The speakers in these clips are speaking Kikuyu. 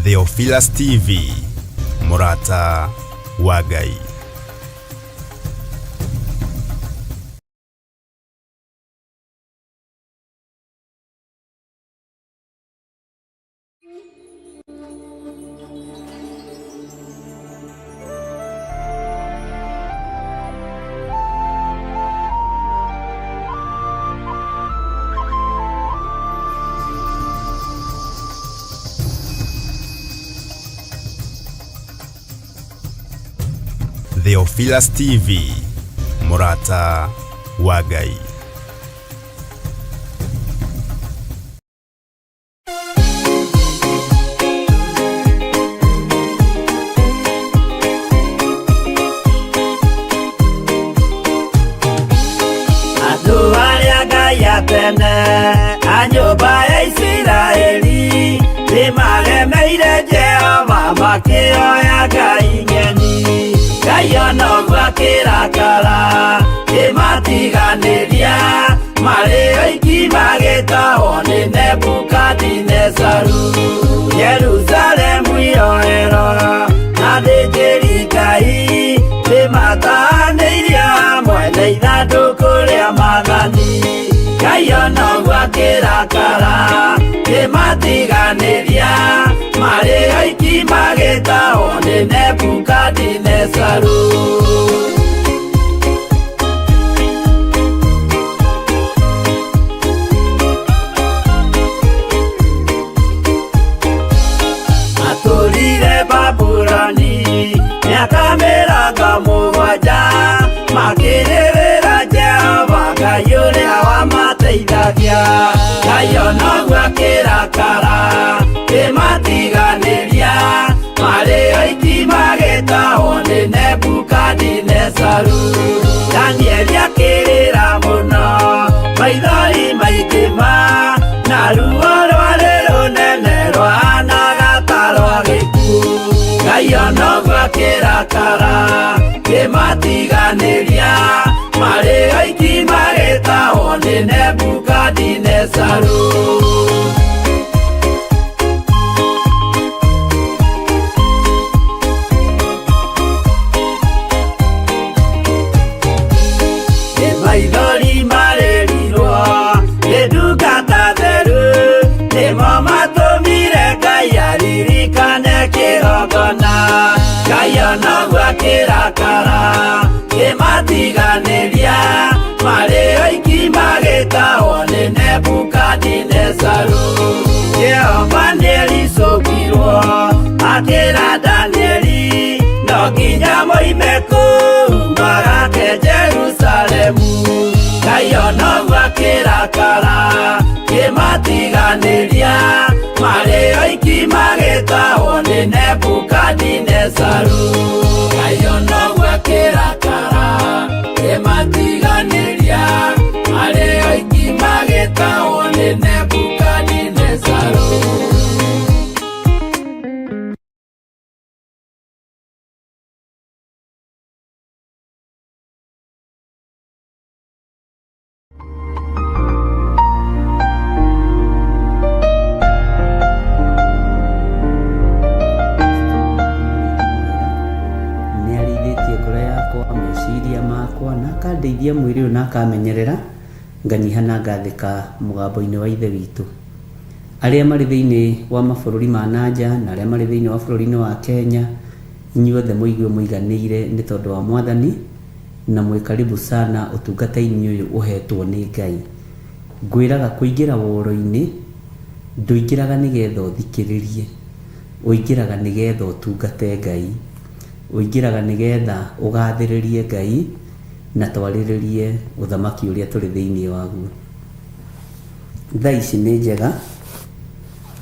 Theophilus TV, mũrata wa Ngai. Theophilus TV, mũrata wa Ngai. Andũ arĩa Ngai a tene a nyũmba ya Isiraeli nĩmaremeire Jehova makĩoya ngai ng'eni. Ngai ona ũguo akĩrakara kĩmatiganĩria marĩ oiki magĩtahwo nĩ Nebukadinezaru. Yerusalemu iroero na thĩnjĩri Ngai nĩmatahanĩirio hamwe na ithandũkũ rĩa maathani. Ngai ona ũguo akĩrakara kĩmatiganĩria marĩ oiki magĩtahwo nĩ Nebukadinezaru. Matũrire Babuloni mĩaka 70 makĩrĩrĩra Jehova Ngai ũrĩa wamateithagia. Ngai ona ũguo akĩrakara kĩmatiganĩria marĩ oiki magĩtahwo nĩ Nebukadinezaru. Danieli akĩrĩra mũno maithori maingĩ ma na ruo rwarĩ rũnene rwahanaga ta rwa gĩkuũ. Ngai ona ũguo akĩrakara kĩmatiganĩria marĩ oiki magĩtahwo nĩ Nebukadinezaru. Nĩ maithori marĩrirwo nĩ ndungata theru nĩmo matũmire Ngai aririkane kĩgongona. Ngai ona ũguo akĩrakara kĩmatiganĩria marĩ oiki magĩtahwo nĩ Nebukadinezaru. Jehova nĩericũkirwo akĩra Danieli no nginya moime kũu magake Jerusalemu. Ngai ona ũguo akĩrakara kĩmatiganĩria marĩ oiki magĩtahwo nĩ Nebukadinezaru. Ngai ona ũguo akĩrakara kĩmatiganĩria marĩ oiki magĩtahwo nĩ Nebukadinezaru. Nĩ arĩithĩtie ngoro yakwa, meciria makwa, na akandeithia mwĩrĩ ũyũ na akamenyerera, nganyiha na ngathĩka mũgambo-inĩ wa Ithe witũ. Arĩa marĩ thĩinĩ wa mabũrũri ma na nja na arĩa marĩ thĩinĩ wa bũrũri-inĩ wa Kenya, inyuothe mũigue mũiganĩire nĩ tondũ wa Mwathani, na mwĩ karibu sana ũtungata-inĩ ũyũ ũhetwo nĩ Ngai. Ngwĩraga kũingĩra woro-inĩ, ndũingĩraga nĩgetha ũthikĩrĩrie, ũingĩraga nĩgetha ũtungate Ngai, ũingĩraga nĩgetha ũgathĩrĩrie Ngai na twarĩrĩrie ũthamaki ũrĩa tũrĩ thĩinĩ waguo. Thaa ici nĩ njega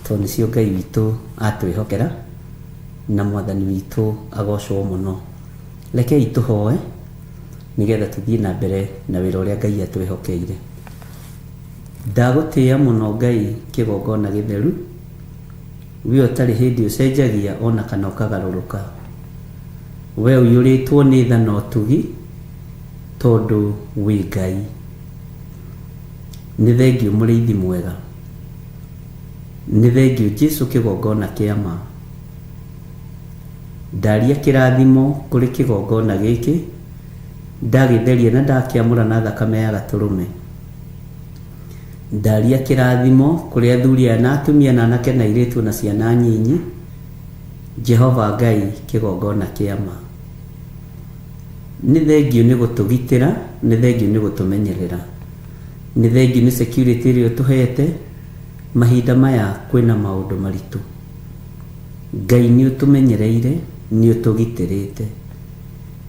tondũ nĩcio Ngai witũ atwĩhokera na mwathani witũ agocwo mũno. Rekei tũhoe nĩgetha tũthiĩ na mbere na wĩra ũrĩa Ngai atwĩhokeire. Ndagũtĩĩa mũno Ngai kĩgongona gĩtheru, we ũtarĩ hĩndĩ ũcenjagia ona kana ũkagarũrũka. We ũiyũrĩtwo nĩ tha na ũtugi tondũ wĩ Ngai. Nĩ thengiũ mũrĩithi mwega. Nĩ thengiũ Jesu kĩgongona kĩa ma. Ndaria kĩrathimo kũrĩ kĩgongona gĩkĩ, ndagĩtheria na ndakĩamũra na thakame ya gatũrũme. Ndaria kĩrathimo kũrĩ athuri aya na atumia na anake na airĩtu na ciana nyinyi. Jehova Ngai kĩgongona kĩa ma. Nĩ thengiũ nĩ gũtũgitĩra, nĩ thengiũ nĩ gũtũmenyerera, nĩ thengiũ nĩ security ĩrĩa ũtũhete mahinda maya kwĩna maũndũ maritũ. Ngai nĩ ũtũmenyereire, nĩ ũtũgitĩrĩte.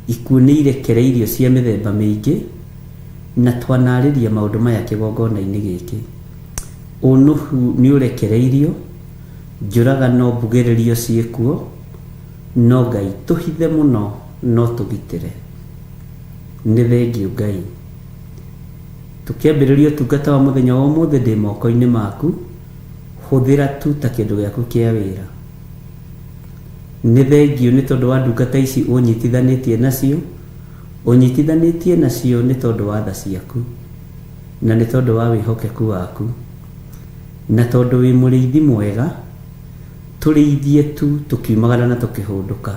Ikuũ nĩ irekereirio cia mĩthemba mĩingĩ, na twanarĩria maũndũ maya kĩgongona-inĩ gĩkĩ. Ũnũhu nĩ ũrekereirio, njũragano mbugĩrĩrio ciĩkuo, no Ngai tũhithe mũno no tũgitĩre. Nĩ thengiũ Ngai. Tũkĩambĩrĩria ũtungata wa mũthenya wa ũmũthĩ ndĩ moko-inĩ maku, hũthĩra tu ta kĩndũ gĩaku kĩa wĩra. Nĩ thengiũ nĩ tondũ wa ndungata ici ũnyitithanĩtie nacio, ũnyitithanĩtie nacio nĩ tondũ wa tha ciaku, na nĩ tondũ wa wĩhokeku waku, na tondũ wĩ mũrĩithi mwega, tũrĩithie tu tũkiumagara na tũkĩhũndũka.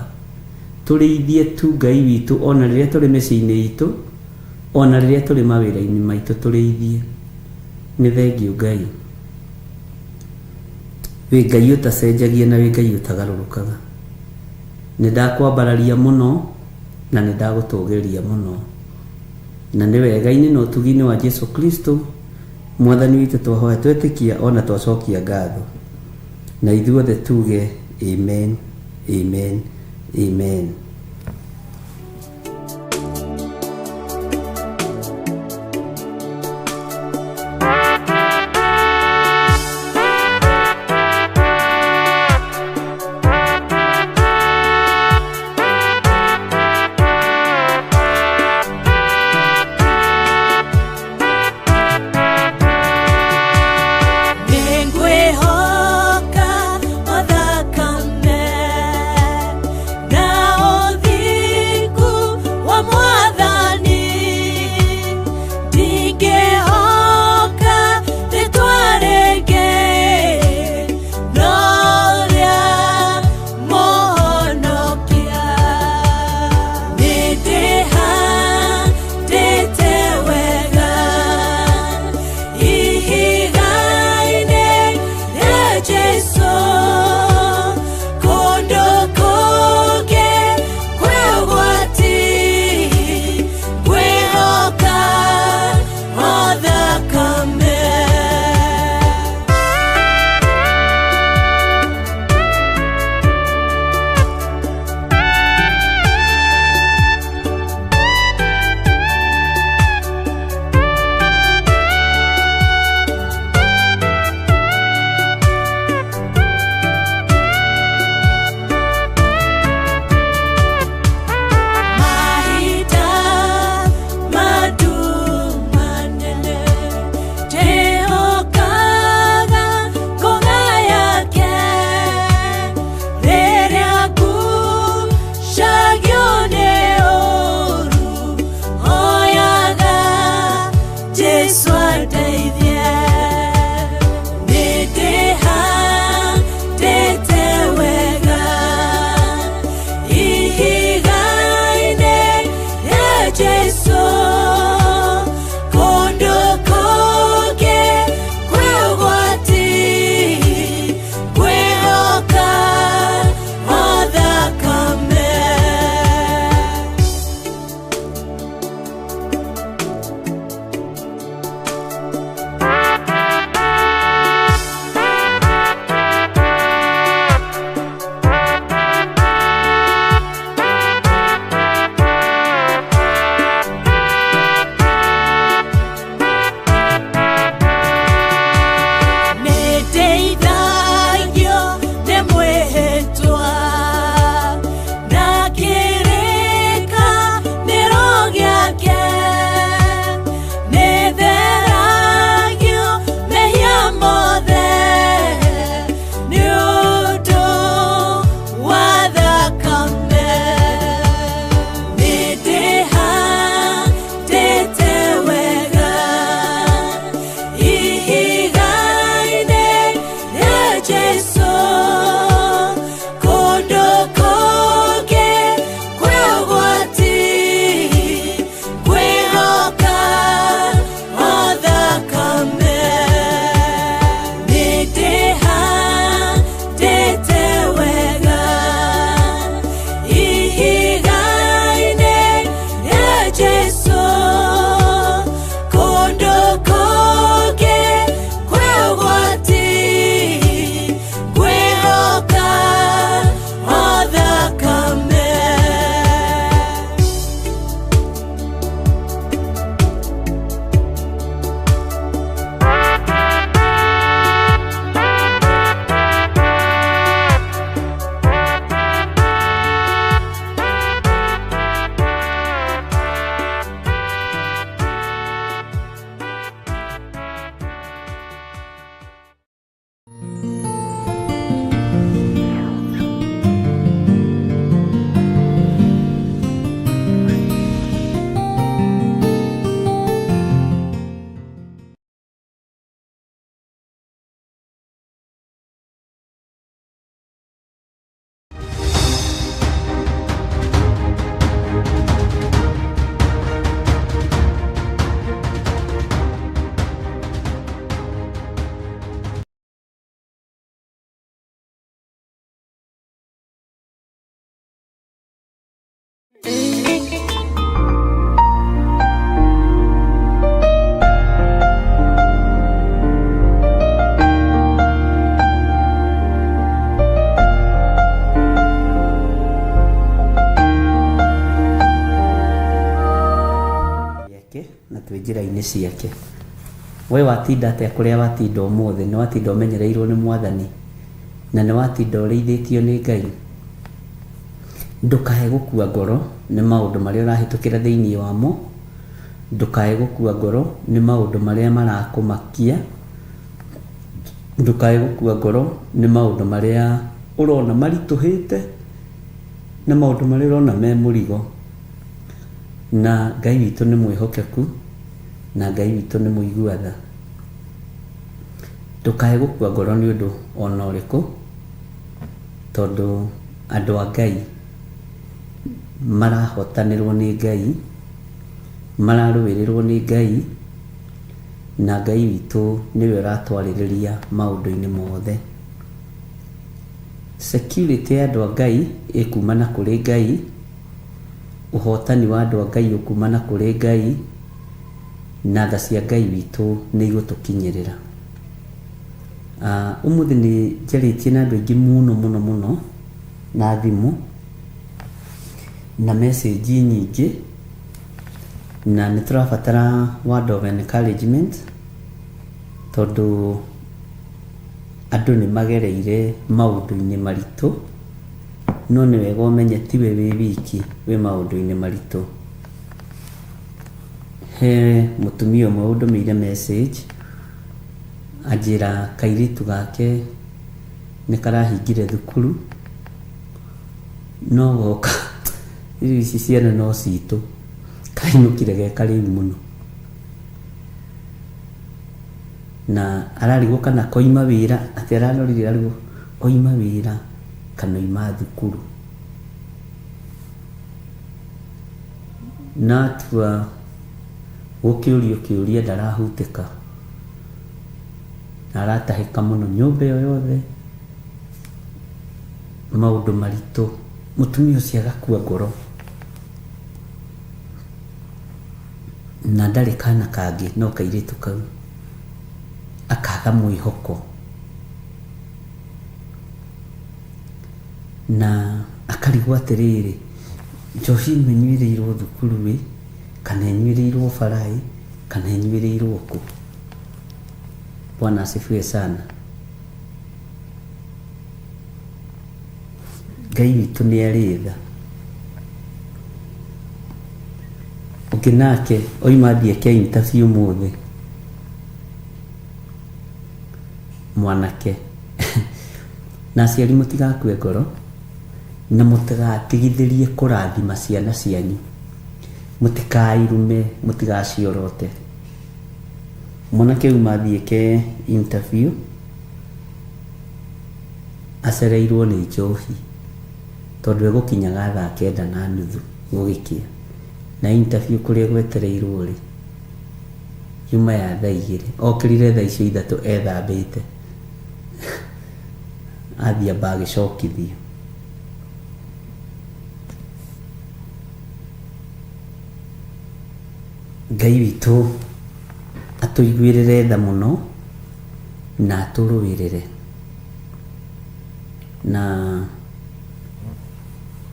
Tũrĩithie tu Ngai witũ ona rĩrĩa tũrĩ mĩciĩ-inĩ itũ, ona rĩrĩa tũrĩ mawĩra-inĩ maitũ tũrĩithie. Nĩ thengiũ Ngai. Wĩ Ngai ũtacenjagia na wĩ Ngai ũtagarũrũkaga. Nĩ ndakwambararia mũno na nĩ ndagũtũgĩria mũno. Na nĩ wega-inĩ na ũtugi-inĩ wa Jesu Kristo mwathani witũ twahoya twetĩkia ona twacokia ngatho. Na ithuothe tuge amen, amen, amen. Nĩngwĩhoka o thakame na Nĩ ciake. We watinda atĩa kũrĩa watinda ũmũthĩ? Nĩ watinda ũmenyereirwo nĩ Mwathani na nĩ watinda ũrĩithĩtio nĩ Ngai? Ndũkae gũkua ngoro nĩ maũndũ marĩa ũrahĩtũkĩra thĩinĩ wamo, ndũkae gũkua ngoro nĩ maũndũ marĩa marakũmakia, ndũkae gũkua ngoro nĩ maũndũ marĩa ũrona maritũhĩte na maũndũ marĩa ũrona me mũrigo. Na Ngai witũ nĩ mwĩhokeku na Ngai witũ nĩ mũigua tha. Ndũkae gũkua ngoro nĩ ũndũ ona ũrĩkũ, tondũ andũ a Ngai marahotanĩrwo nĩ Ngai, mararũĩrĩrwo nĩ Ngai, na Ngai witũ nĩwe ũratwarĩrĩria maũndũ-inĩ mothe. Security ya andũ a Ngai ĩkumana kũrĩ Ngai, ũhotani wa andũ a Ngai ũkumana kũrĩ Ngai, na tha cia Ngai witũ nĩ igũtũkinyĩrĩra. Ũmũthĩ nĩ njarĩtie na andũ aingĩ mũno mũno mũno na thimũ na message nyingĩ, na nĩ tũrabatara word of encouragement tondũ andũ nĩ magereire maũndũ-inĩ maritũ, no nĩ wega ũmenye tiwe wĩ wiki wĩ maũndũ-inĩ maritũ. He mũtumia ũmwe ũndũmĩire message anjĩra kairĩtu gake nĩ karahingire thukuru, no goka rĩu ici ciana no citũ, kainũkire ge karĩu mũno, na ararigwo kana koima wĩra, atĩ ararorire arigwo oima wĩra kana oima thukuru. Na atua gũkĩũrio kĩũria ndarahutĩka, na aratahĩka mũno nyũmba ĩyo yothe, maũndũ maritũ, mũtumia ũcio agakua ngoro, na ndarĩ kana kangĩ no kairĩtu kau, akaga mwĩhoko, na akarigwo atĩrĩrĩ, njohi ĩno ĩnyuĩrĩirwo thukuru ĩ, kana ĩnyuĩrĩirwo bara ĩ, kana ĩnyuĩrĩirwo kũ? Bwana asifiwe sana. Ngai witũ nĩ arĩ tha. Ũngĩ nake oima athiĩ eke interview ũmũthĩ, mwanake na aciari mũtigakue ngoro na mũtigatigithĩrie kũrathima ciana cianyu, mũtikairume, mũtigaciorote. Mwanake auma athiĩ eke interview acereirwo nĩ njohi tondũ egũkinyaga thaa kenda na nuthu gũgĩkĩa, na interview kũrĩa gwetereirwo rĩ yuma ya thaa igĩrĩ, okĩrire thaa icio ithatũ ethambĩte, athiĩ amba agĩcokithio. Ngai witũ atũiguĩrĩre tha mũno na atũrũĩrĩre. Na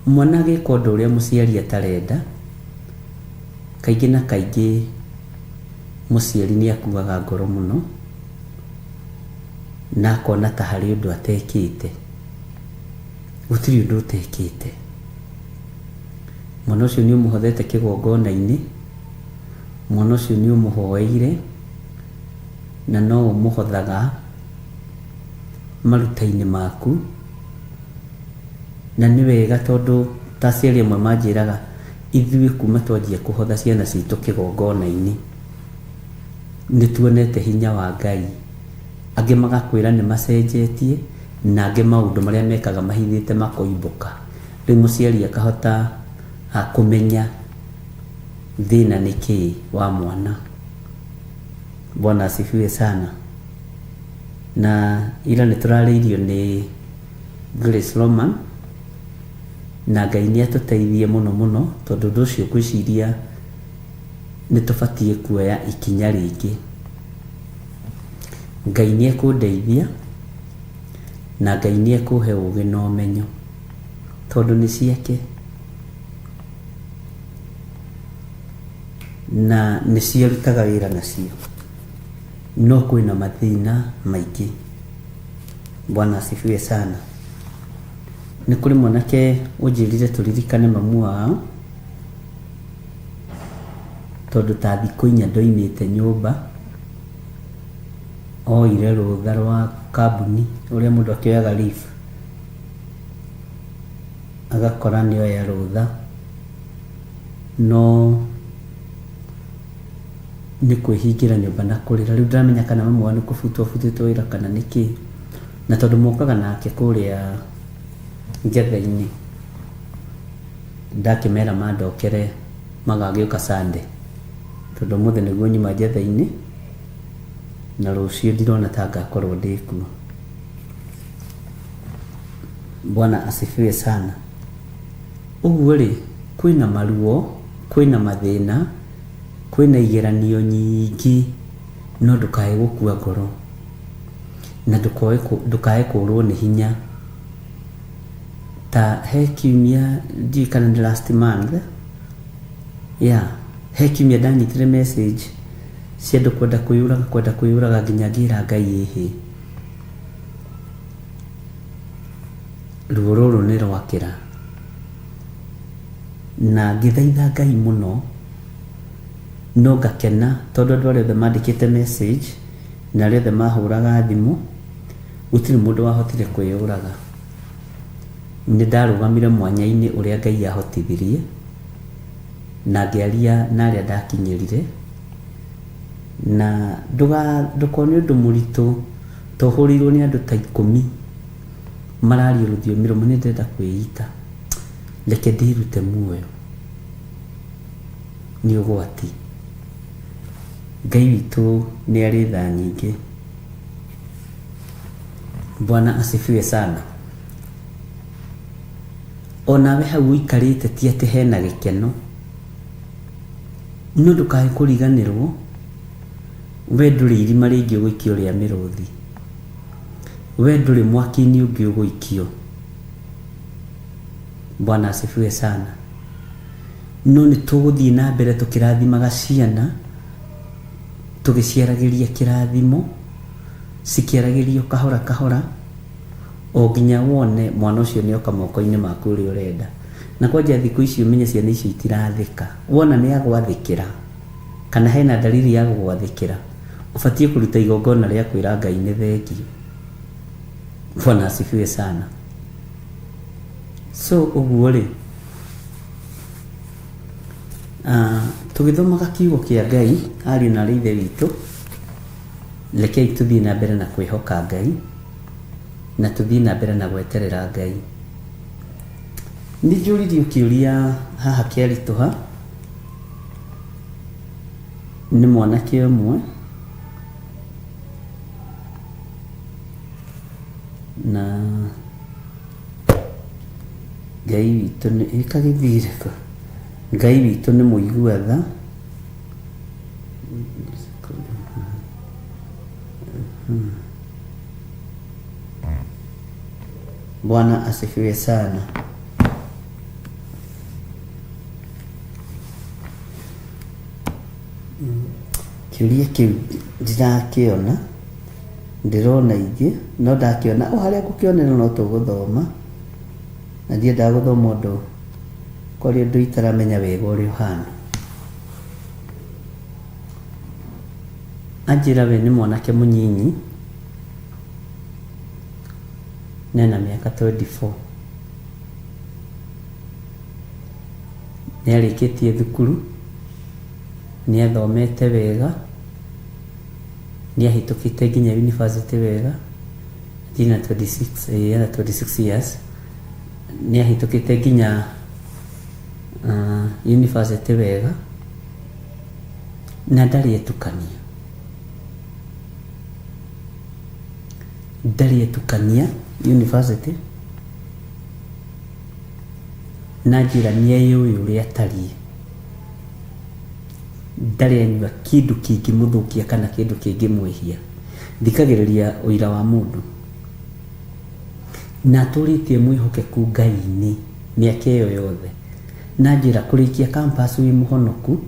mwana agĩka ũndũ ũrĩa mũciari atarenda, kaingĩ na kaingĩ mũciari nĩ akuaga ngoro mũno na akona ta harĩ ũndũ atekĩte. Gũtirĩ ũndũ ũtekĩte. Mwana ũcio nĩ ũmũhothete kĩgongona-inĩ, mwana ũcio nĩ ũmũhoeire, na no ũmũhothaga maruta-inĩ maku. Na nĩ wega tondũ ta aciari amwe manjĩraga, ithuĩ kuma twanjia kũhotha ciana citũ kĩgongona-inĩ, nĩ tuonete hinya wa Ngai. Angĩ magakwĩra nĩ macenjetie, na angĩ maũndũ marĩa mekaga mahithĩte makoimbũka. Rĩu mũciari akahota kũmenya thĩna nĩ kĩĩ wa mwana. Bwana asifiwe sana. Na ira nĩ tũrarĩirio nĩ Grace Roman, na Ngai nĩ atũteithie mũno mũno, tondũ ũndũ ũcio ngwĩciria nĩ tũbatiĩ kuoya ikinya rĩngĩ. Ngai nĩ ekũndeithia na Ngai nĩ ekũhe ũgĩ na ũmenyo, tondũ nĩ ciake. Na nĩcio arutaga wĩra nacio, no kwĩna mathĩna maingĩ. Bwana asifiwe sana. Nĩ kũrĩ mwanake ũnjĩrire tũririkane mamu wao, tondũ ta thikũ inya ndoimĩte nyũmba, oire rũtha rwa kambuni ũrĩa mũndũ akĩoyaga leave, agakora nĩoya rũtha, no nĩ kwĩhingĩra nyũmba na kũrĩra. Rĩu ndaramenya kana mamu wao nĩ kũbutwo abutĩtwo wĩra kana nĩkĩ, na tondũ mokaga nake kũrĩa ngetha-inĩ, ndakĩmera mandokere magagĩũka Sunday, tondũ ũmũthĩ nĩguo nyuma njetha-inĩ na rũciũ ndirona ta ngakorwo ndĩ kuo. Bwana asifiwe sana. Ũguo rĩ, kwĩna maruo, kwĩna mathĩna, kwĩna igeranio nyingĩ, no ndũkae gũkua ngoro na ndũkae kũrwo nĩ hinya. Ta he kiumia, ndiũĩ kana nĩ last month, yeah, he kiumia ndanyitire message cia andũ kwenda kwĩyũraga, kwenda kwĩyũraga, nginya ngĩra Ngai ĩhĩ, ruo rũrũ nĩ rwakĩra. Na ngĩthaitha Ngai mũno, no ngakena tondũ andũ arĩa othe mandĩkĩte message na arĩa othe mahũraga thimũ, gũtirĩ mũndũ wahotire kwĩyũraga. Nĩ ndarũgamire mwanya-inĩ ũrĩa Ngai ahotithirie na ngĩaria na arĩa ndakinyĩrire, na ndũkone ũndũ mũritũ to ũhũrĩirwo nĩ andũ ta 10 mararia rũthiomi rũmwe, nĩ ndĩrenda kwĩita, reke ndĩrute muoyo. Nĩ ũgwati. Ngai witũ nĩ arĩ tha nyingĩ. Bwana asifiwe sana. Onawe hau ũikarĩte ti atĩ hena gĩkeno, no ndũkae kũriganĩrwo we ndũrĩ irima rĩngĩ ũgũikio rĩa mĩrũthi, we ndũrĩ mwaki-inĩ ũngĩ ũgũikio. Bwana asifiwe sana. No nĩ tũgũthiĩ na mbere tũkĩrathimaga ciana, tũgĩciaragĩria kĩrathimo, cikĩaragĩrio kahora kahora, o nginya wone mwana ũcio nĩoka moko-inĩ maku ũrĩa ũrenda. Na kwanja thikũ ici ũmenye ciana icio itirathĩka. Wona nĩ agwathĩkĩra kana hena dalili ya gũgwathĩkĩra, ũbatiĩ kũruta igongona rĩa kwĩra Ngai nĩ thengio. Bwana asifiwe sana. So ũguo rĩ, tũgĩthomaga kiugo kĩa Ngai, ariũ na aarĩ Ithe witũ, rekei tũthiĩ na mbere na kwĩhoka Ngai na tũthiĩ na mbere na gweterera Ngai. Nĩ njũririo kĩũria haha kĩaritũha nĩ mwanake ũmwe, na Ngai witũ nĩ ĩkagĩthire kũ? Ngai witũ nĩ mũigua tha. Bwana asifiwe sana. Kĩũria kĩu ndirakĩona, ndĩrona ingĩ, no ndakĩona o harĩa ngũkĩonera no tũgũthoma, na ndiendaga gũthoma ũndũ kwaria ũndũ itaramenya wega ũrĩa ũhana. Anjĩra we nĩ mwanake mũnyinyi, nena mĩaka 24, nĩarĩkĩtie thukuru, nĩathomete wega, nĩahĩtũkĩte nginya university wega, nginya 26, ena 26 years, nĩahĩtũkĩte nginya university wega, na ndarĩ etukania. Ndarĩ etukania university, na njĩra nĩeyũĩ ũrĩa atariĩ. Ndarĩ anyua kĩndũ kĩngĩmũthũkia kana kĩndũ kĩngĩmwĩhia. Thikagĩrĩria ũira wa mũndũ. Na atũrĩtie mwĩhokeku Ngai-inĩ mĩaka ĩyo yothe. Na njĩra kũrĩkia campus wĩ mũhonoku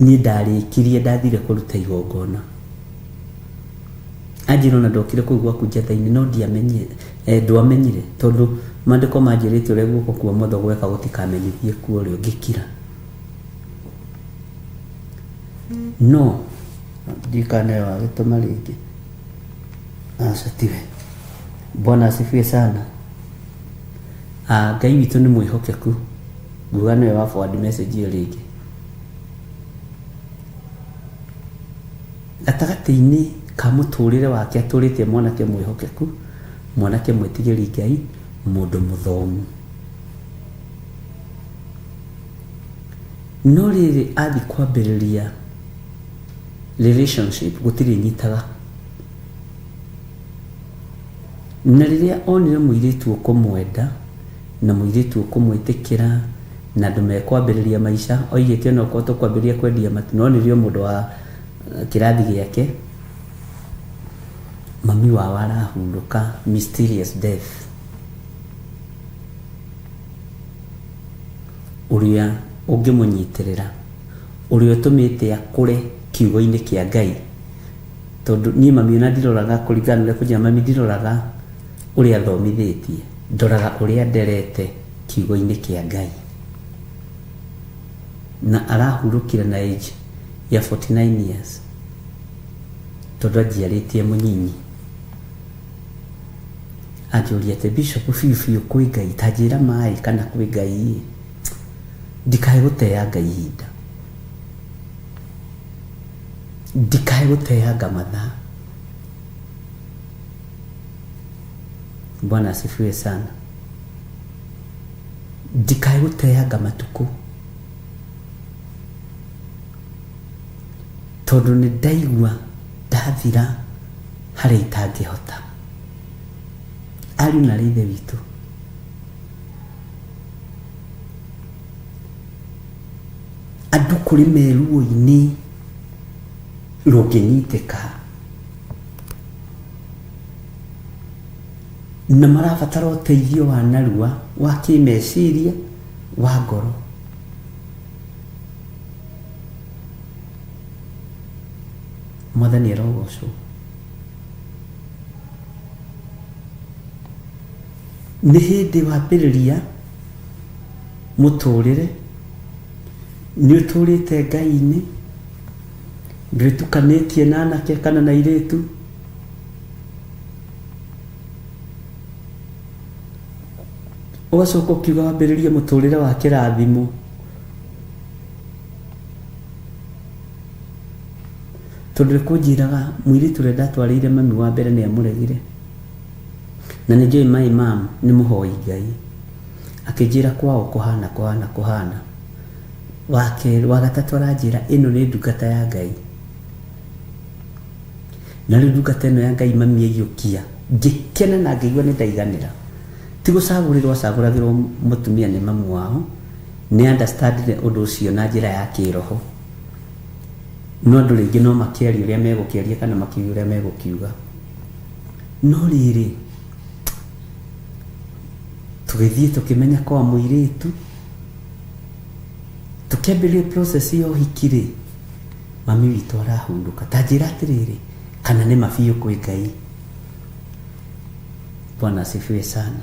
Niĩ ndarĩkirie ndathire kũruta igongona. Anjĩra ona ndokire kũu gwaku njatha-inĩ no ndiamenyire, ndwamenyire tondũ maandĩko manjĩrĩte ũrĩa guoko kwa ũmotho gweka gũtikamenyithie kuo ũrĩo, ngĩkira. No ndiũĩ kana nĩwe wagĩtũma rĩngĩ. Aca tiwe. Bwana asifiwe sana. Ah, Ngai witũ nĩ mwĩhokeku. Nguga nĩwe wa forward message ĩyo rĩngĩ. Gatagatĩ-inĩ ka mũtũrĩre wake atũrĩte mwanake mwĩhokeku, mwanake mwĩtigĩri Ngai, mũndũ mũthomu. No rĩrĩ athiĩ kwambĩrĩria relationship gũtirĩ nyitaga. Na rĩrĩa onire mũirĩtu ũkũmwenda na mũirĩtu ũkũmwĩtĩkĩra na andũ mekwambĩrĩria maica, oigĩte onokorwo tũkwambĩrĩria kwendia matu, no nĩrĩo mũndũ wa kĩrathi gĩake, mami wao arahurũka mysterious death. Ũrĩa ũngĩmũnyitĩrĩra, ũrĩa ũtũmĩte akũre kiugo-inĩ kĩa Ngai. Tondũ niĩ mami ona ndiroraga kũringana na ũrĩa kũnjĩra mami ndiroraga ũrĩa athomithĩtie, ndoraga ũrĩa nderete kiugo-inĩ kĩa Ngai. Na arahurũkire na age ya 49 years tondũ anjiarĩtie mũnyinyi. Anjũria atĩ bishop biũ biũ kwĩ Ngai, ta njĩra maĩ kana kwĩ Ngai, ndikae gũteanga ihinda, ndikae gũteanga mathaa. Bwana asifiwe sana. Ndikae gũteanga matukũ tondũ nĩ ndaigua ndathira harĩa itangĩhota. Ariũ na arĩ ithe witũ, andũ kũrĩ me ruo-inĩ rũngĩnyitĩka na marabatara ũteithio wa narua wa kĩmeciria wa ngoro. Mwathani arogocwo. Nĩ hĩndĩ wambĩrĩria mũtũrĩre, nĩ ũtũrĩte Ngai-inĩ, ndwĩtukanĩtie na anake kana na airĩtu, ũgacoka ũkiuga wambĩrĩrie mũtũrĩre wa kĩrathimo. Tondũ nĩ kũnjĩraga mũirĩtu ũrĩa ndatwarĩire mami wa mbere nĩ amũregire. Na nĩ njũĩ my mom nĩ mũhoi Ngai. Akĩnjĩra kwao kũhana kũhana kũhana. Wa kerĩ, wa gatatũ aranjĩra ĩno nĩ ndungata ya Ngai. Na rĩu ndungata ĩno ya Ngai mami aiyũkia. Ngĩkena na ngĩigua nĩ ndaiganĩra. Ti gũcagũrĩrwo acagũragĩrwo mũtumia nĩ mamu wao, nĩ understandire ũndũ ũcio na njĩra ya kĩroho. No andũ rĩngĩ no makĩarie ũrĩa megũkĩaria kana makiuge ũrĩa megũkiuga. No rĩrĩ, tũgĩthiĩ tũkĩmenya kwa mũirĩtu, tũkĩambĩrĩria process ya ũhiki rĩ, mami witũ arahurũka. Ta njĩra atĩrĩrĩ, kana nĩ ma biũ kwĩ Ngai? Bwana asifiwe sana.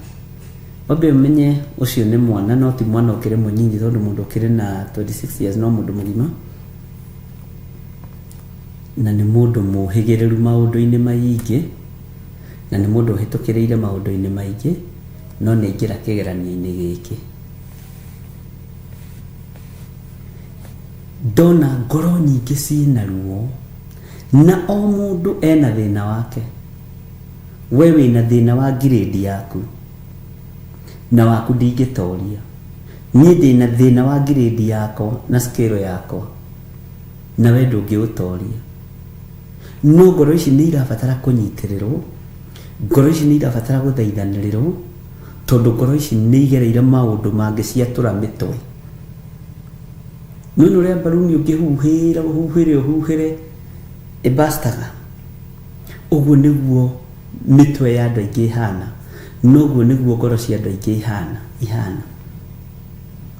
Wambe ũmenye ũcio nĩ mwana no ti mwana ũkĩrĩ mũnyinyi tondũ mũndũ ũkĩrĩ na 26 years no mũndũ mũgima. Na nĩ mũndũ mũhĩgĩrĩru maũndũ-inĩ maingĩ, na nĩ mũndũ ũhĩtũkĩrĩire maũndũ-inĩ maingĩ, no nĩ aingĩra kĩgeranio-inĩ gĩkĩ. Ndona ngoro nyingĩ ciĩna ruo, na o mũndũ ena thĩna wake. We wĩna thĩna wa grade yaku, na waku ndingĩtoria. Niĩ ndĩna thĩna wa grade yakwa na scale yakwa, na we ndũngĩũtoria. No ngoro ici nĩ irabatara kũnyitĩrĩrwo, ngoro ici nĩ irabatara gũthaithanĩrĩrwo, tondũ ngoro ici nĩ igereire maũndũ mangĩ ciatũra mĩtwe. Nĩ ũrĩa mbaruni ũngĩhuhĩra ũhuhĩre ũhuhĩre ĩbastaga. Ũguo nĩguo mĩtwe ya andũ aingĩ ĩhana, noguo nĩguo ngoro cia andũ aingĩ ihana ihana.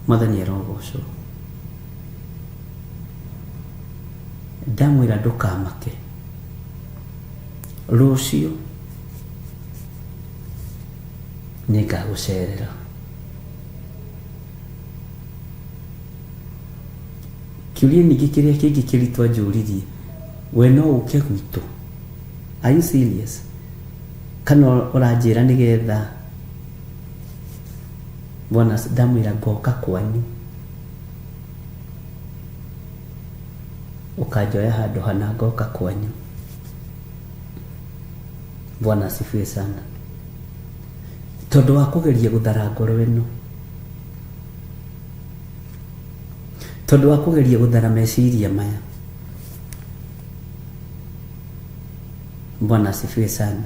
Mwathani arogocwo. Ndamwĩra ndũkamake, rũciũ nĩngagũcerera. Kĩũria ningĩ kĩrĩa kĩngĩ kĩritũ anjũririe, we no ũke gwitũ? Are you serious? Kana ũranjĩra nĩgetha bwana? Ndamwĩra ngoka kwanyu, ũkanjoya handũ hana ngoka kwanyu. Bwana asifiwe sana. Tondũ wa kũgeria gũthara ngoro ĩno, tondũ wa kũgeria gũthara meciria maya. Bwana asifiwe sana.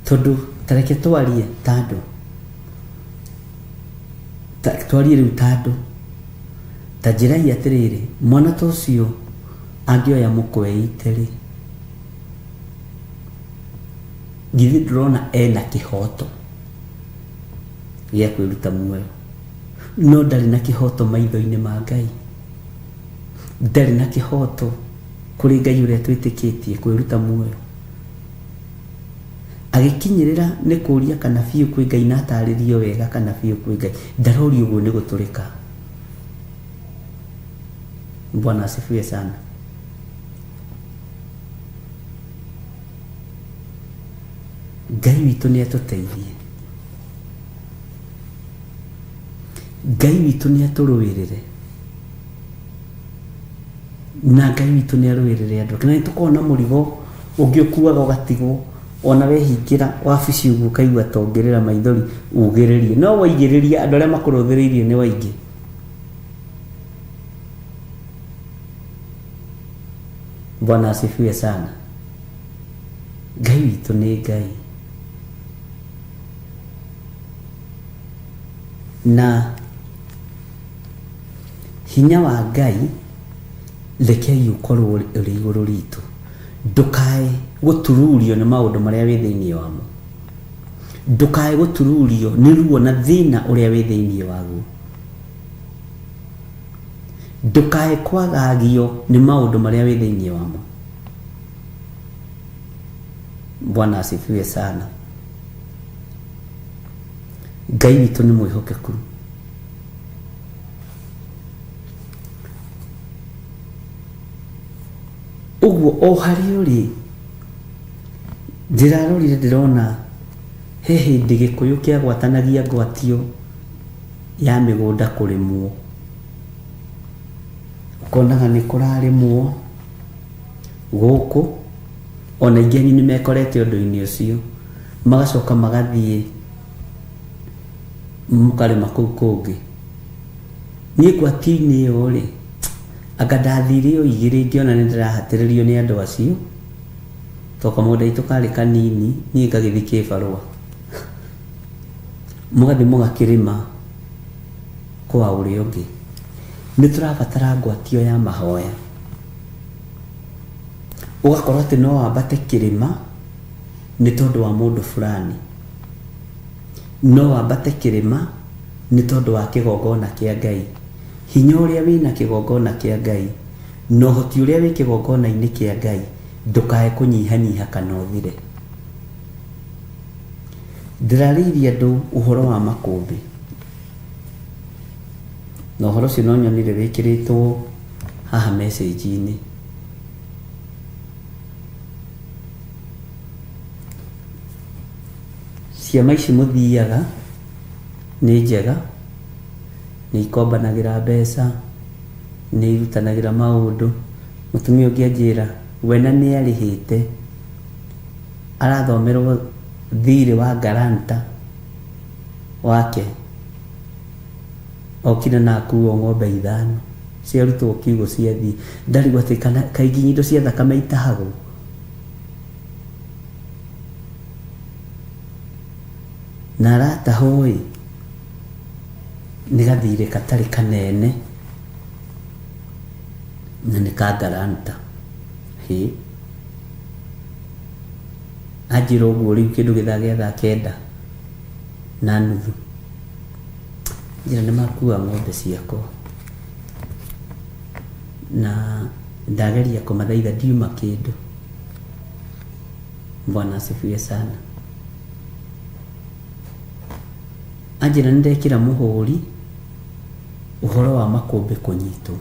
Tondũ tareke twarie tandũ, twarie rĩu tandũ, ta njĩrai atĩrĩrĩ, mwana ta ũcio angĩoya mũkweite rĩ, githĩ ndũrona ena kĩhoto gĩa kwĩruta muoyo? No ndarĩ na kĩhoto maitho-inĩ ma Ngai, ndarĩ na kĩhoto kũrĩ Ngai ũrĩa twĩtĩkĩtie kwĩruta muoyo. Agĩkinyĩrĩra nĩ kũria kana biũ kwĩ Ngai na atarĩrio wega kana biũ kwĩ Ngai. Ndaroria ũguo nĩ gũtũrĩka. Bwana asifiwe sana. Ngai witũ nĩ atũteithie, Ngai witũ nĩ atũrũĩrĩre, na Ngai witũ nĩ arũĩrĩre andũ. Na nĩ tũkoragwo na mũrigo ũngĩ ũkuaga ũgatigwo, ona wehingĩra wabici ũguo ũkaigua ta ũngĩrĩra maithori ugĩrĩrie, no waigĩrĩria andũ arĩa makũrũthĩrĩirie nĩ waingĩ. Bwana asifiwe sana. Ngai witũ nĩ Ngai, na hinya wa Ngai rekei ũkorwo ũrĩ igũrũ ritũ. Ndũkae gũtururio nĩ maũndũ marĩa wĩ thĩinĩ wamo, ndũkae gũtururio nĩ ruo na thĩna ũrĩa wĩ thĩinĩ waguo, ndũkae kwagagio nĩ maũndũ marĩa wĩ thĩinĩ wamo. Bwana asifiwe sana. Ngai witũ nĩ mwĩhokeku. Ũguo o harĩa ũrĩ, ndĩrarorire ndĩrona he hĩndĩ Gĩkũyũ kĩagwatanagia ngwatio ya mĩgũnda kũrĩmwo, ũkonaga nĩ kũrarĩmwo gũkũ, ona aingĩ anyu nĩ mekorete ũndũ-inĩ ũcio, magacoka magathiĩ mũkarĩma kũu kũngĩ. Niĩ ngwatio-inĩ ĩyo rĩ, anga ndathire o igĩrĩ ngĩona nĩ ndĩrahatĩrĩrio nĩ andũ acio, tondũ kamũgũnda gaitũ karĩ kanini, niĩ ngagĩthiĩ kĩbarũa. Mũgathiĩ mũgakĩrĩma kwa ũrĩa ũngĩ. Nĩ tũrabatara ngwatio ya mahoya. Ũgakorwo atĩ no wambate kĩrĩma nĩ tondũ wa mũndũ fulani, no wambate kĩrĩma nĩ tondũ wa kĩgongona kĩa Ngai. Hinya ũrĩa wĩna kĩgongona kĩa Ngai na ũhoti ũrĩa wĩ kĩgongona-inĩ kĩa Ngai ndũkae kũnyihanyiha kana ũthire. Ndĩrarĩirie andũ ũhoro wa makũmbĩ, na ũhoro ũcio no nyonire wĩkĩrĩtwo haha message-inĩ. Ciama ici mũthiaga nĩ njega, nĩ ikombanagĩra mbeca, nĩ irutanagĩra maũndũ. Mũtumia ũngĩ anjĩra we na nĩ arĩhĩte, arathomerwo thirĩ wa guarantor wake, okire na akuo ng'ombe ithano ciarutwo kiugũ ciathiĩ. Ndarigwo atĩ kana kaingĩ indo cia thakame itahagwo. Na aratahwo ĩ, nĩ gathirĩ gatarĩ kanene na nĩ ka guarantor. Hĩ, anjĩra ũguo rĩu kĩndũ gĩthaa gĩa thaa 9:30, njĩra nĩ makua ng'ombe ciakwa. Na Ndageria kũmathaitha ndiuma kĩndũ. Bwana asifiwe sana. Anjĩra nĩ ndekĩra mũhũri ũhoro wa makũmbĩ kũnyitwo.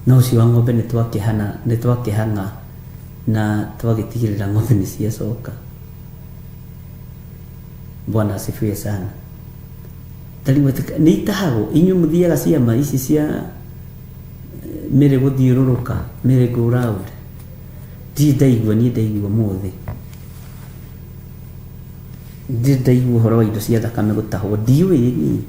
No ũcio wa ng'ombe nĩ twakĩhana nĩ twakĩhang'a na twagĩtigĩrĩra ng'ombe nĩ ciacoka. Bwana asifiwe sana. Tarĩu nĩ itahagwo inyuĩ mũthiaga ciama ici cia mĩrĩ gũthiũrũrũka mĩrĩ go round. Ndirĩ ndaigua niĩ ndaigua ũmũthĩ. Ndirĩ ndaigua ũhoro wa indo cia thakame gũtahwo ndiũĩ niĩ.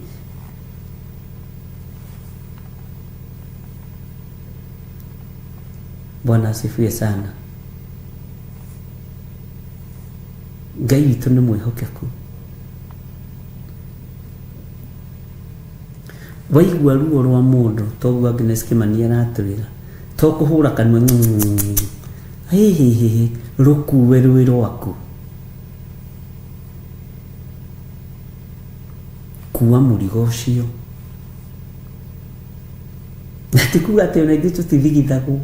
Bwana asifiwe sana. Ngai witũ nĩ mwĩhokeku. Waigua ruo rwa mũndũ toguo Agnes Kĩmani aratwĩra to kũhũra kanua hihihihi rũkue rwĩ rwaku. Kua mũrigo ũcio. Na ti kuga atĩ ona ithuĩ tũtithigithagwo.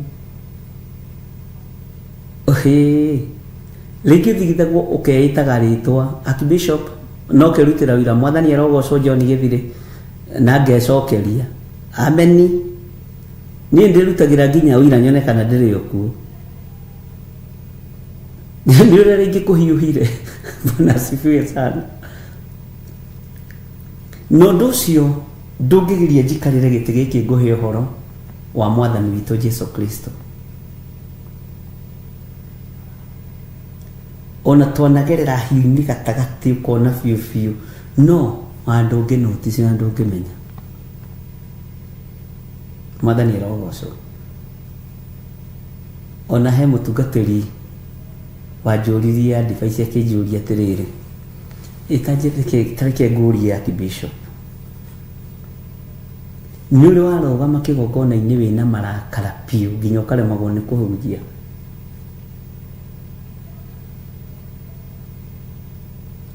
Hĩ rĩngĩ ũthigithagwo ũkeĩtaga rĩtwa Archbishop no ũkerutĩra wĩra mwathani arogocwo John Gĩthirĩ na ngecokeria ameni. Niĩ ndĩrutagĩra nginya ũira nyone kana ndĩrĩ o kuo. Nĩ ũrĩa rĩngĩ kũhiũhire. Bwana asifiwe sana. Na ũndũ ũcio ndũngĩgiria njikarĩre gĩtĩ gĩkĩ ngũhe ũhoro wa mwathani witũ Jesu Kristo. Ona twanagerera hiũ-inĩ gatagatĩ ũkona biũ biũ no handũ ũngĩ notice na ndũngĩmenya. Mwathani arogocwo. Ona he mũtungatĩri wanjũririe advice akĩnjũria atĩrĩrĩ, tareke ngũrie Archbishop, nĩ ũrĩ warũgama kĩgongona-inĩ wĩna marakara biũ nginya ũkaremagwo nĩ kũhunjia?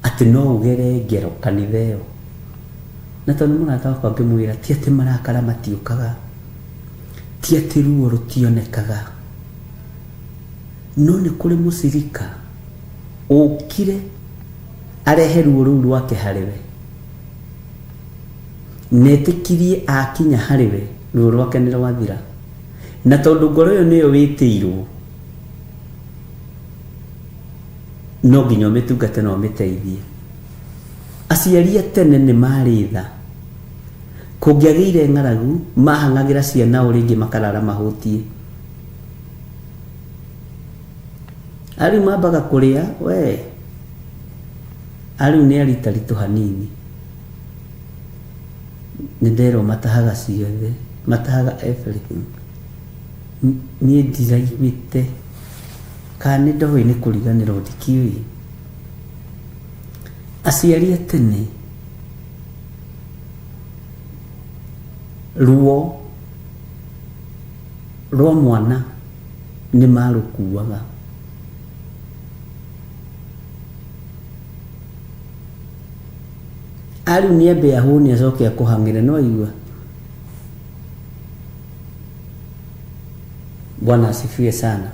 Atĩ no ũgere ngero kanitha ĩyo. Na tondũ nĩ mũrata wakwa ngĩmwĩra ti atĩ marakara matiũkaga, ti atĩ ruo rũtionekaga, no nĩ kũrĩ mũcirika ũkire arehe ruo rũu rwake harĩ we na etĩkirie akinya harĩ we ruo rwake nĩ rwathira. Na tondũ ngoro ĩyo nĩyo wĩtĩirwo no nginya ũmĩtungate na ũmĩteithie. Aciari a tene nĩ marĩ tha. Kũngĩagĩire ng'aragu mahang'agĩra ciana o rĩngĩ makarara mahũtiĩ. Arĩu mambaga kũrĩa we arĩu nĩ aritaritũ hanini. Nĩ nderwo matahaga ciothe, matahaga everything. Niĩ ndiraiguĩte kana nĩ ndoĩ nĩ kũriganĩrwo ndikĩũĩ. Aciari a tene ruo rwa mwana nĩ marũkuaga. Arĩu nĩ ambe ahũne acoke akũhang'ĩre no aigua. Bwana asifiwe sana.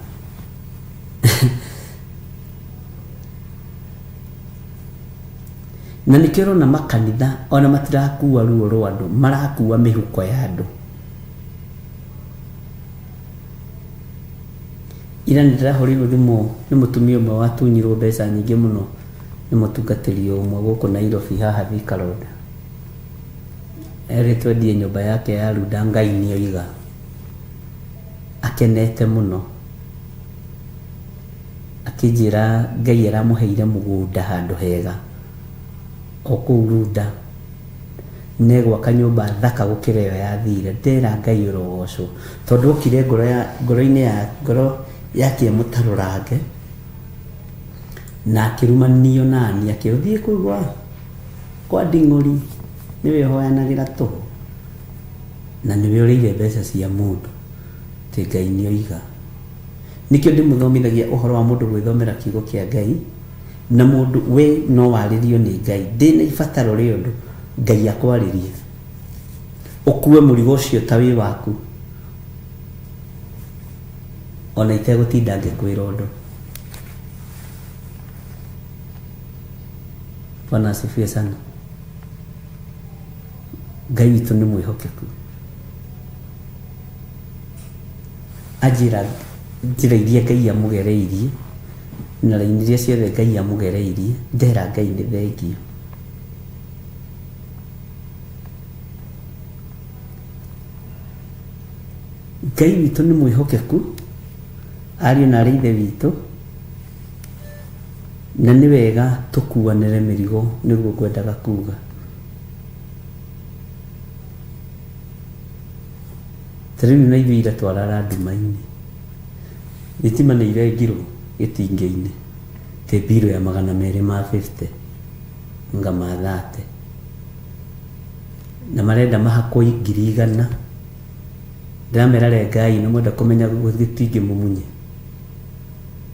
Na nĩkĩo ũrona makanitha ona matirakua ruo rwa andũ, marakua mĩhuko ya andũ. Ira nĩ ndĩrahũrĩirwo thimũ nĩ mũtumia ũmwe watunyirwo mbeca nyingĩ mũno nĩ mũtungatĩri ũmwe gũkũ Nairobi haha Thika Road. Erĩtwo endie nyũmba yake ya Runda Ngai nĩ oiga. Akenete mũno. Akĩnjĩra Ngai aramũheire mũgũnda handũ hega o kũu Runda na egwaka nyũmba thaka gũkĩra ĩyo yathire. Ndera Ngai ũrogocwo tondũ okire ngoro ya ngoro-inĩ ya ngoro yake ĩmũtarũrange na akĩrumanio nani akĩrwo thiĩ kũu kwa nding'ũri nĩwe ũhoyanagĩra tũhũ na nĩwe ũrĩire mbeca cia mũndũ atĩ Ngai nĩ oiga. Nĩkĩo ndĩmũthomithagia ũhoro wa mũndũ gwĩthomera kiugo kĩa Ngai na mũndũ we no warĩrio nĩ Ngai. Ndĩna ibataro rĩa ũndũ Ngai akwarĩrie. Ũkue mũrigo ũcio ta wĩ waku. Ona itegũtinda ngĩkwĩra ũndũ. Bwana asifiwe sana. Ngai witũ nĩ mwĩhokeku. Anjĩra njĩra iria Ngai amũgereirie na raini iria ciothe Ngai amũgereirie, ndera Ngai nĩ thengiũ. Ngai witũ nĩ mwĩhokeku, ariũ na aarĩ a Ithe witũ, na nĩ wega tũkuanĩre mĩrigo nĩguo ngwendaga kuga. Ta rĩu na ithuĩ ira twarara nduma-inĩ, thitima nĩ irengirwo gĩtingĩ-inĩ, tĩ mbirũ ya 250 anga ma 30, na marenda mahakwo 100,000. Ndĩramera rengai na mwenda kũmenya gĩtingĩ mũmunye,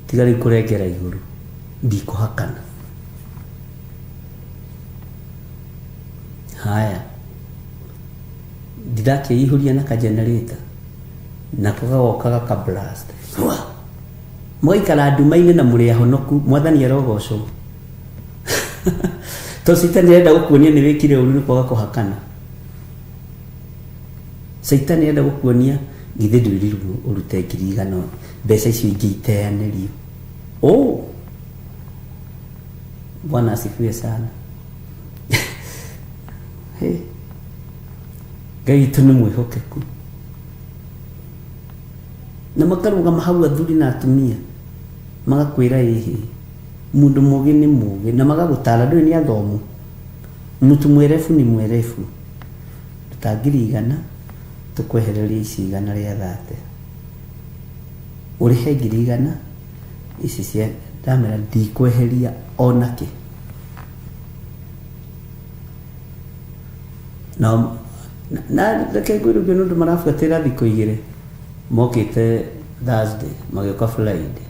tiga rĩu kũrengera igũrũ, ndikũhakana. Haya, ndĩrakĩihũria na ka generator nako gagoka gaka blast. Hua! Mũgaikara nduma-inĩ na mũrĩ ahonoku, mwathani arogocwo. Tondũ caitani arenda gũkuonia nĩ wĩkire ũru nĩ kwaga kũhakana. Caitani arenda gũkuonia githĩ ndwĩrirwo ũrute 100,000 mbeca icio ingĩ iteanĩrio. Oh! Bwana asifiwe sana. Hey. Ngai witũ nĩ mwĩhokeku. Na makarũgama hau athuri na atumia magakwĩra ĩhĩ mũndũ mũgĩ nĩ mũgĩ na magagũtara ndũĩ nĩ athomu. Mtu mwerevu ni mwerevu. Ruta 100,000 tũkwehererie ici 130. Ũrĩhe 100,000 ici cia ndamera ndikweheria onakĩ. Na na reke ngwĩre ũguo nĩ ũndũ marabuatĩrĩra thikũ igĩrĩ mokĩte Thursday magĩũka Friday.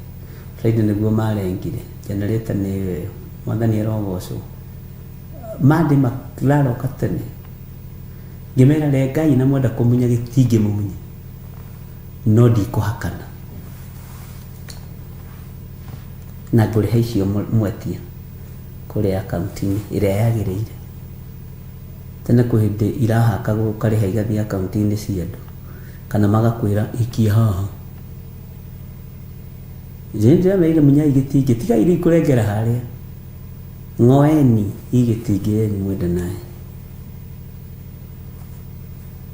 Friday nĩguo marengire generator nĩ ĩyo ĩyo mwathani arogocwo. Monday mararoka tene ngĩmera rengai na mwenda kũmunya gĩtingĩ mũmunye no ndikũhakana na ngũrĩha icio mwetia kũrĩa akaunti-inĩ ĩrĩa yagĩrĩire. Tene kwĩ hĩndĩ irahakagwo ũkarĩha igathiĩ akaunti-inĩ cia andũ kana magakwĩra ikia haha. Nĩ ndĩramerire munyai gĩtingĩ tigai rĩu kũrengera harĩa. Ng'oeni hii gĩtingĩ yenyu mwende naye.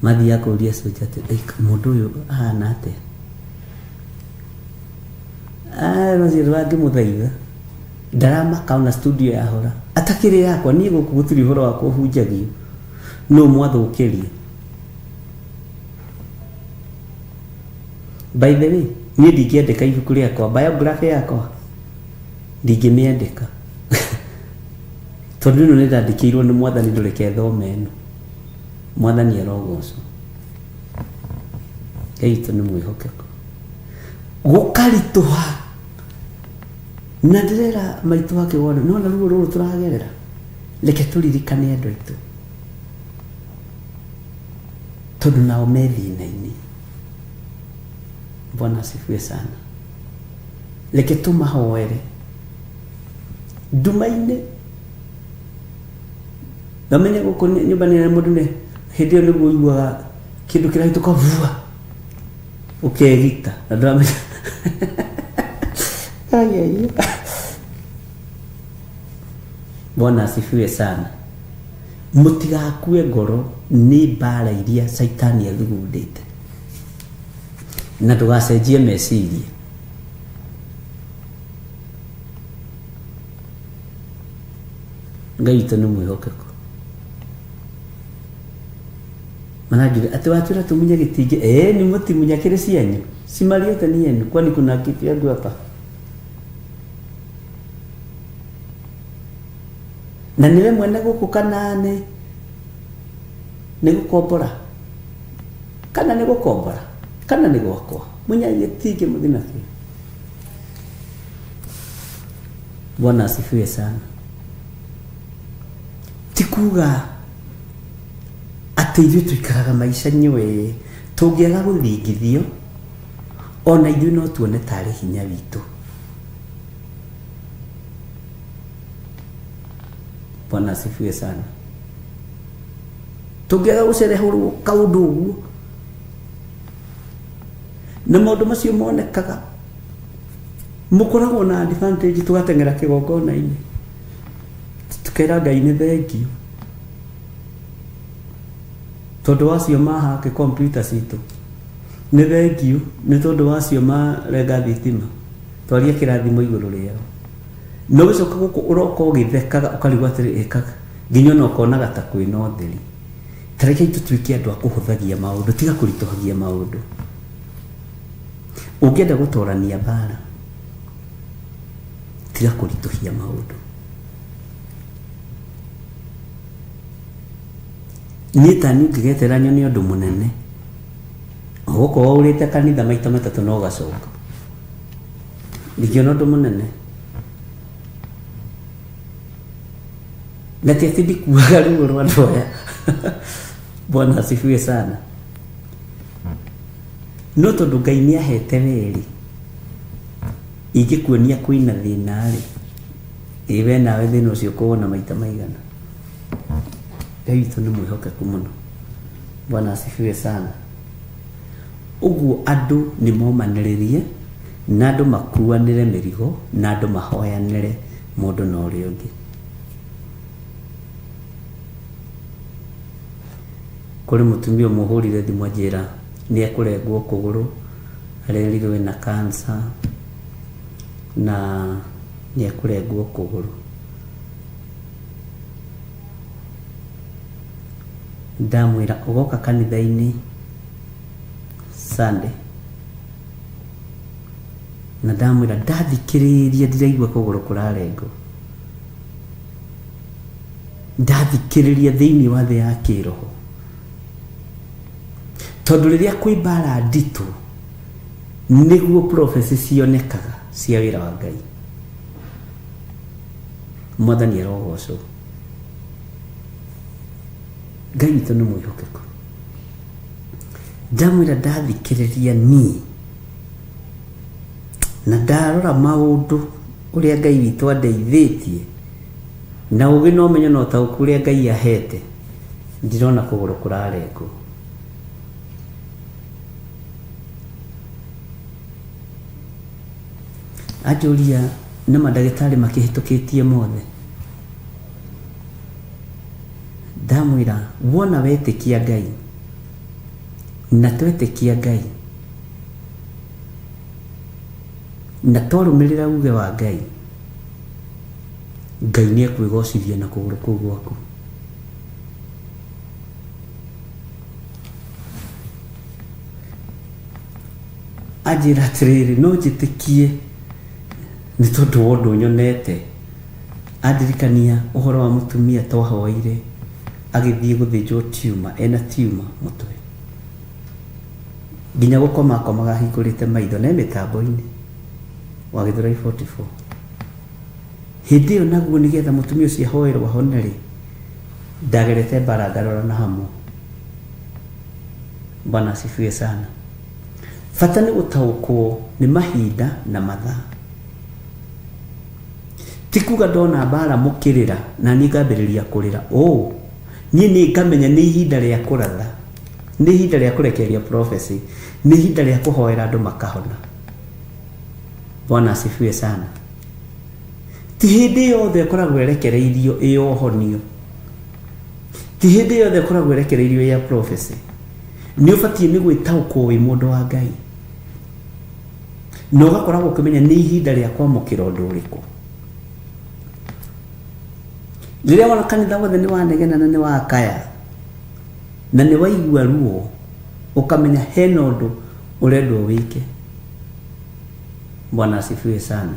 Mathiaga kũria soja atĩ mũndũ ũyũ ahana atĩa? Rũciũ rwangĩmũthaitha ndaramaka ona studio yahora atakĩrĩ yakwa niĩ gũkũ gũtirĩ ũhoro wakwa ũhunjagio no mwathũkĩria. By the way, niĩ ndingĩandĩka ibuku rĩakwa biography yakwa ndingĩmĩandĩka tondũ ĩno nĩ ndandĩkĩirwo nĩ mwathani ndũreke thome ĩno. Mwathani arogocwo. Ngai witũ nĩ mwĩhokeku. Gũkaritũha na ndĩrera maitũ wake wona nona ruo rũrũ tũragerera reke tũririkane andũ aitũ tondũ nao me thĩna-inĩ. Bwana asifiwe sana. Reke tũmahoere nduma-inĩ ndamenye gũkũ nyũmba nĩ mũndũ nĩ hĩndĩ ĩyo nĩguo ũiguaga kĩndũ kĩrahĩtũka vua ũkegita na ndũramenya. Ai, ai. Bwana asifiwe sana. Mũtigakue ngoro nĩ mbara iria caitani athugundĩte na ndũgacenjie meciria. Ngai witũ nĩ mwĩhokeku. Maranjũria atĩ watwĩra tũmunye gĩtingĩ ĩĩ nĩ mũtimunya kĩrĩ cianyu cimari yote ni yenu kwani kuna kitu yangu hapa na nĩwe mwene gũkũ kana nĩ nĩ gũkombora kana nĩ gũkombora kana nĩ gwakwa munya gĩtingĩ mũthi nakĩo. Bwana asifiwe sana. Ti kuga atĩ ithuĩ tũikaraga maica nyũĩ tũngĩaga gũthingithio Ona ithuĩ no tuone tarĩ hinya witũ. Bwana asifiwe sana. Tũngĩaga gũcerehũrwo kaũndũ ũguo na maũndũ macio monekaga, mũkoragwo na advantage. Tũgateng'era kĩgongona-inĩ, tukera Ngai nĩ thengiũ tondũ wacio mahake kompiuta citũ, nĩ thengiũ nĩ tondũ wacio marenga thitima, twaria kĩrathimo igũrũ rĩao. Na ũgĩcoka gũkũ ũroka ũgĩthekaga, ũkarigwo atĩrĩ, ĩkaga nginya ona ũkonaga ta kwĩna ũtheri. Ta rekei tũtuĩke andũ a kũhũthagia maũndũ, tiga kũritũhagia maũndũ. Ũngĩenda gũtorania mbara, tiga kũritũhia maũndũ. Niĩ tani ũngĩgetera nyone ũndũ mũnene, ũgũkorwo ũrĩte kanitha maita matatũ na ũgacoka ndingĩona ũndũ mũnene. Na ti atĩ ndikuaga ruo rwa andũ aya. Bwana asifiwe sana. No tondũ Ngai nĩ ahete werĩ, ingĩkuonia kwĩna thĩna rĩ, ĩ we nawe thĩna ũcio ũkũwona maita maigana? Ngai witũ nĩ mwĩhokeku mũno. Bwana asifiwe sana. Ũguo andũ nĩ momanĩrĩrie, na andũ makuanĩre mĩrigo, na andũ mahoyanĩre mũndũ na ũrĩa ũngĩ. Kũrĩ mũtumia ũmwe ũhũrire thimũ anjĩra nĩ ekũrengwo kũgũrũ, arerirwo ena cancer na nĩ ekũrengwo kũgũrũ. Ndamwĩra ũgoka kanitha-inĩ Sunday, na ndamwĩra ndathikĩrĩria ndiraigua kũgũrũ kũrarengwo. Ndathikĩrĩria thĩinĩ wa thĩ ya kĩroho, tondũ rĩrĩa kwĩ mbara nditũ nĩguo prophecy cionekaga cia wĩra wa Ngai. Mwathani arogocwo. Ngai witũ nĩ mwĩhokeku. Ndamwĩra ndathikĩrĩria niĩ na ndarora maũndũ ũrĩa Ngai witũ andeithĩtie na ũgĩ na ũmenyo na ũtaũku ũrĩa Ngai ahete, ndirona kũgũrũ kũrarengwo. Anjũria na mandagĩtarĩ makĩhĩtũkĩtie mothe. Ndamwĩra wona wetĩkia Ngai na twetĩkia Ngai na twarũmĩrĩra uge wa Ngai, Ngai nĩ ekwĩgocithia na kũgũrũ kũu gwaku. Anjĩra atĩrĩrĩ, no njĩtĩkie nĩ tondũ wa ũndũ nyonete. Andirikania ũhoro wa mũtumia twahoeire agĩthiĩ gũthĩnjwo tumor, ena tumor mũtwe. Nginya gũkoma akomaga ahingũrĩte maitho na e mĩtambo-inĩ wa Gĩthũrai 44. Hĩndĩ ĩyo naguo nĩgetha mũtumia ũcio ahoerwo ahone rĩ, ndagerete mbara ngarora na hamwe. Bwana asifiwe sana. Bata nĩ gũtaũkwo nĩ mahinda na mathaa. Ti kuga ndona mbara mũkĩrĩra na niĩ ngambĩrĩria kũrĩra. Oh, niĩ nĩ ngamenya nĩ ihinda rĩa kũratha, nĩ ihinda rĩa kũrekereria prophecy, nĩ ihinda rĩa kũhoera andũ makahona. Bwana asifiwe sana. Ti hĩndĩ yothe ĩkoragwo ĩrekereirio ĩ ũhonio, ti hĩndĩ yothe ĩkoragwo ĩrekereirio ya prophecy. Nĩ ũbatiĩ nĩ gwĩtaũkwo wĩ mũndũ wa Ngai na ũgakoragwo ũkĩmenya nĩ ihinda rĩa kwamũkĩra ũndũ ũrĩkũ. Rĩrĩa wona kanitha wothe nĩ wanegena na nĩ wakaya na nĩ waigua ruo, ũkamenya hena ũndũ ũrendwo wĩke. Bwana asifiwe sana.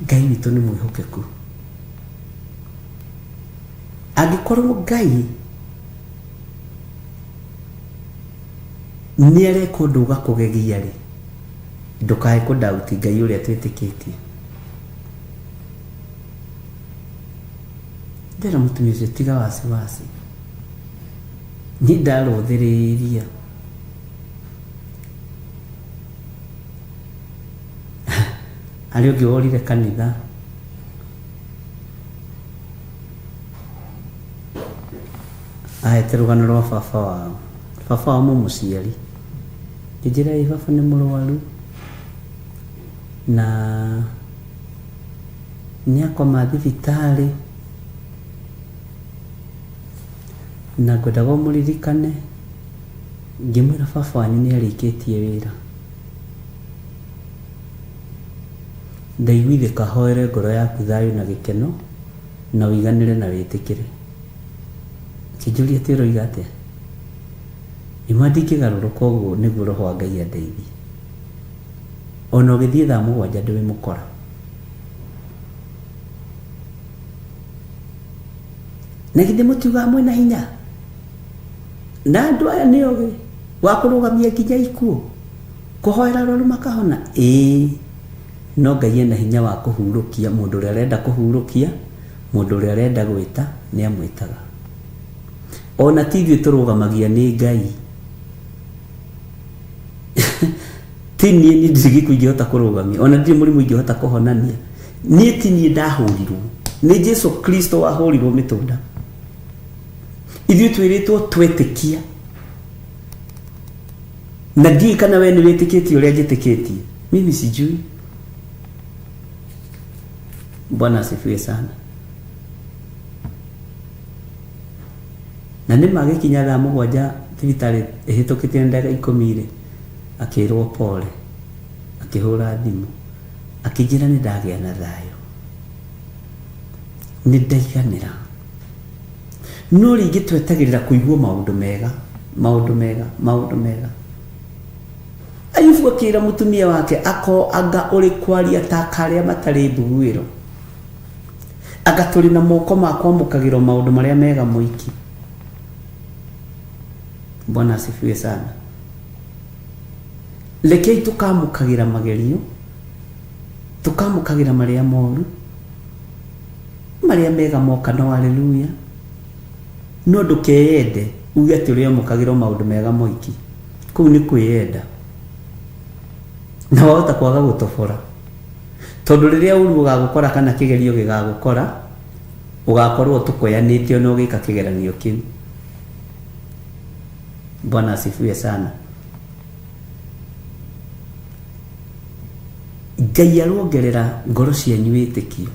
Ngai witũ nĩ mwĩhokeku. Angĩkorwo Ngai nĩ areka ũndũ ũgakũgegia rĩ, ndũkae kũdauti Ngai ũrĩa twĩtĩkĩtie. Ndĩra mũtumia ũcio tiga wasiwasi. Niĩ ndarũthĩrĩria harĩ ũngĩ worire kanitha ahete rũgano rwa baba wao, baba wao mũmũciari. Ngĩnjĩra ĩ baba nĩ mũrwaru na nĩ akoma thibitarĩ na ngwendaga ũmũririkane. Ngĩmwĩra baba wanyu nĩ arĩkĩtie wĩra. Ndaiguithĩka hoere ngoro yaku thayũ na gĩkeno na ũiganĩre na wĩtĩkĩre. Akĩnjũria atĩ ũroiga atĩa? Ngĩmwĩra ndingĩgarũrũka ũguo nĩguo roho wa Ngai andeithie. Ona ũgĩthiĩ thaa mũgwanja ndwĩmũkora. Na githĩ mũtiugaga mwĩna hinya? Na andũ aya nĩ ogĩ wa kũrũgamia nginya ikuũ, kũhoera arwaru makahona? Ĩĩ, no Ngai ena hinya wa kũhurũkia mũndũ ũrĩa arenda kũhurũkia, mũndũ ũrĩa arenda gwĩta nĩ amwĩtaga. Ona ti ithuĩ tũrũgamagia nĩ Ngai. Ti niĩ, niĩ ndirĩ gĩkuũ ingĩhota kũrũgamia, ona ndirĩ mũrimũ ingĩhota kũhonania. Niĩ ti niĩ ndahũrirwo, nĩ Jesu Kristo wahũrirwo mĩtũnda. Ithuĩ twĩrĩtwo twetĩkia, na ndiũĩ kana we nĩ wĩtĩkĩtie ũrĩa njĩtĩkĩtie. Mimi sijui. Bwana asifiwe sana. Na nĩ magĩkinya thaa mũgwanja thibitarĩ ĩhĩtũkĩte na ndagĩka ikũmi rĩ, akĩrwo pole, akĩhũra thimũ, akĩnjĩra nĩ ndagĩa na thayũ, nĩ ndaiganĩra. No rĩngĩ twetagĩrĩra kũigua maũndũ mega, maũndũ mega, maũndũ mega. Ayubu akĩra mũtumia wake ako anga ũrĩ kwaria ta karĩa matarĩ mbuguĩro. Anga tũrĩ na moko ma kwamũkagĩra maũndũ marĩa mega moiki. Bwana asifiwe sana. Rekei tũkamũkagĩra magerio, tũkamũkagĩra marĩa moru, marĩa mega moka no haleluya. No ndũkeyende uge atĩ ũrĩamũkagĩra o maũndũ mega moiki. Kũu nĩ kwĩyenda. Na wahota kwaga gũtobora. Tondũ rĩrĩa ũru ũgagũkora kana kĩgerio gĩgagũkora, ũgakorwo ũtũkoyanĩte ona ũgĩka kĩgeranio kĩu. Bwana asifiwe sana. Ngai arongerera ngoro cianyu wĩtĩkio.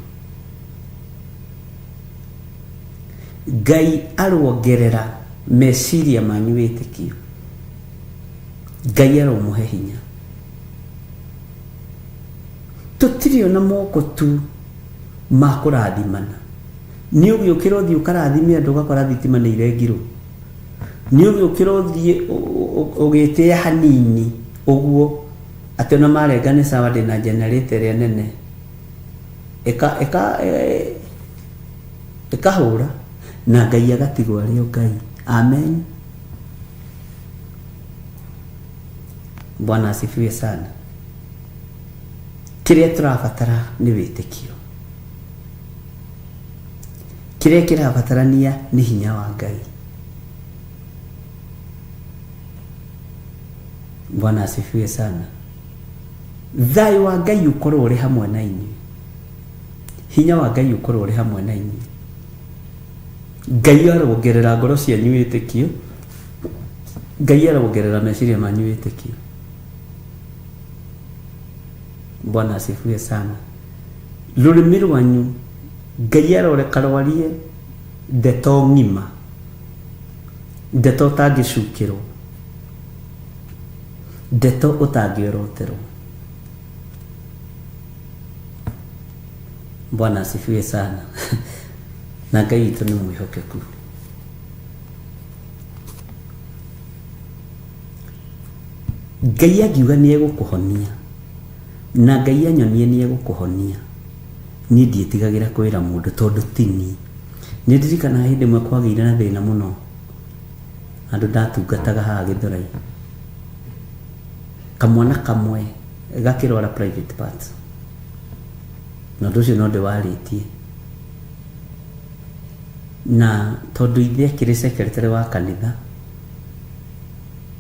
Ngai arongerera meciria manyu wĩtĩkio. Ngai aromũhe hinya. Tũtirĩ ona moko tu ma kũrathimana. Nĩ ũgĩũkĩra ũthiĩ ũkarathime andũ ũgakora thitima nĩ irengirwo. Nĩ ũgĩũkĩra ũthiĩ ũgĩtĩa hanini ũguo atĩ ona marenga nĩ sawa ndĩna generator ĩrĩa nene ĩka ĩka ĩkahũra na Ngai agatigwo arĩ o Ngai. Amen. Bwana asifiwe sana. Kĩrĩa tũrabatara nĩ wĩtĩkio. Kĩrĩa kĩrabatarania nĩ hinya wa Ngai. Bwana asifiwe sana. Thayũ wa Ngai ũkorwo ũrĩ hamwe na inyuĩ. Hinya wa Ngai ũkorwo ũrĩ hamwe na inyuĩ. Ngai arongerera ngoro cianyu wĩtĩkio. Ngai arongerera meciria manyu wĩtĩkio. Bwana asifiwe sana. Rũrĩmĩ rwanyu Ngai aroreka rwarie ndeto ng'ima, ndeto ũtangĩcukĩrwo, ndeto ũtangĩoroterwo. Bwana asifiwe sana. Na Ngai witũ nĩ mwĩhokeku. Ngai angiuga nĩ egũkũhonia na Ngai anyonie nĩ egũkũhonia, niĩ ndiĩtigagĩra kwĩra mũndũ tondũ ti niĩ. Nĩ ndirikanaga hĩndĩ ĩmwe kwagĩire na thĩna mũno handũ ndatungataga haha Gĩthũrai. Kamwana kamwe gakĩrwara private parts. Na ũndũ ũcio no ndĩwarĩtie. Na tondũ ithe akĩrĩ secretary wa kanitha,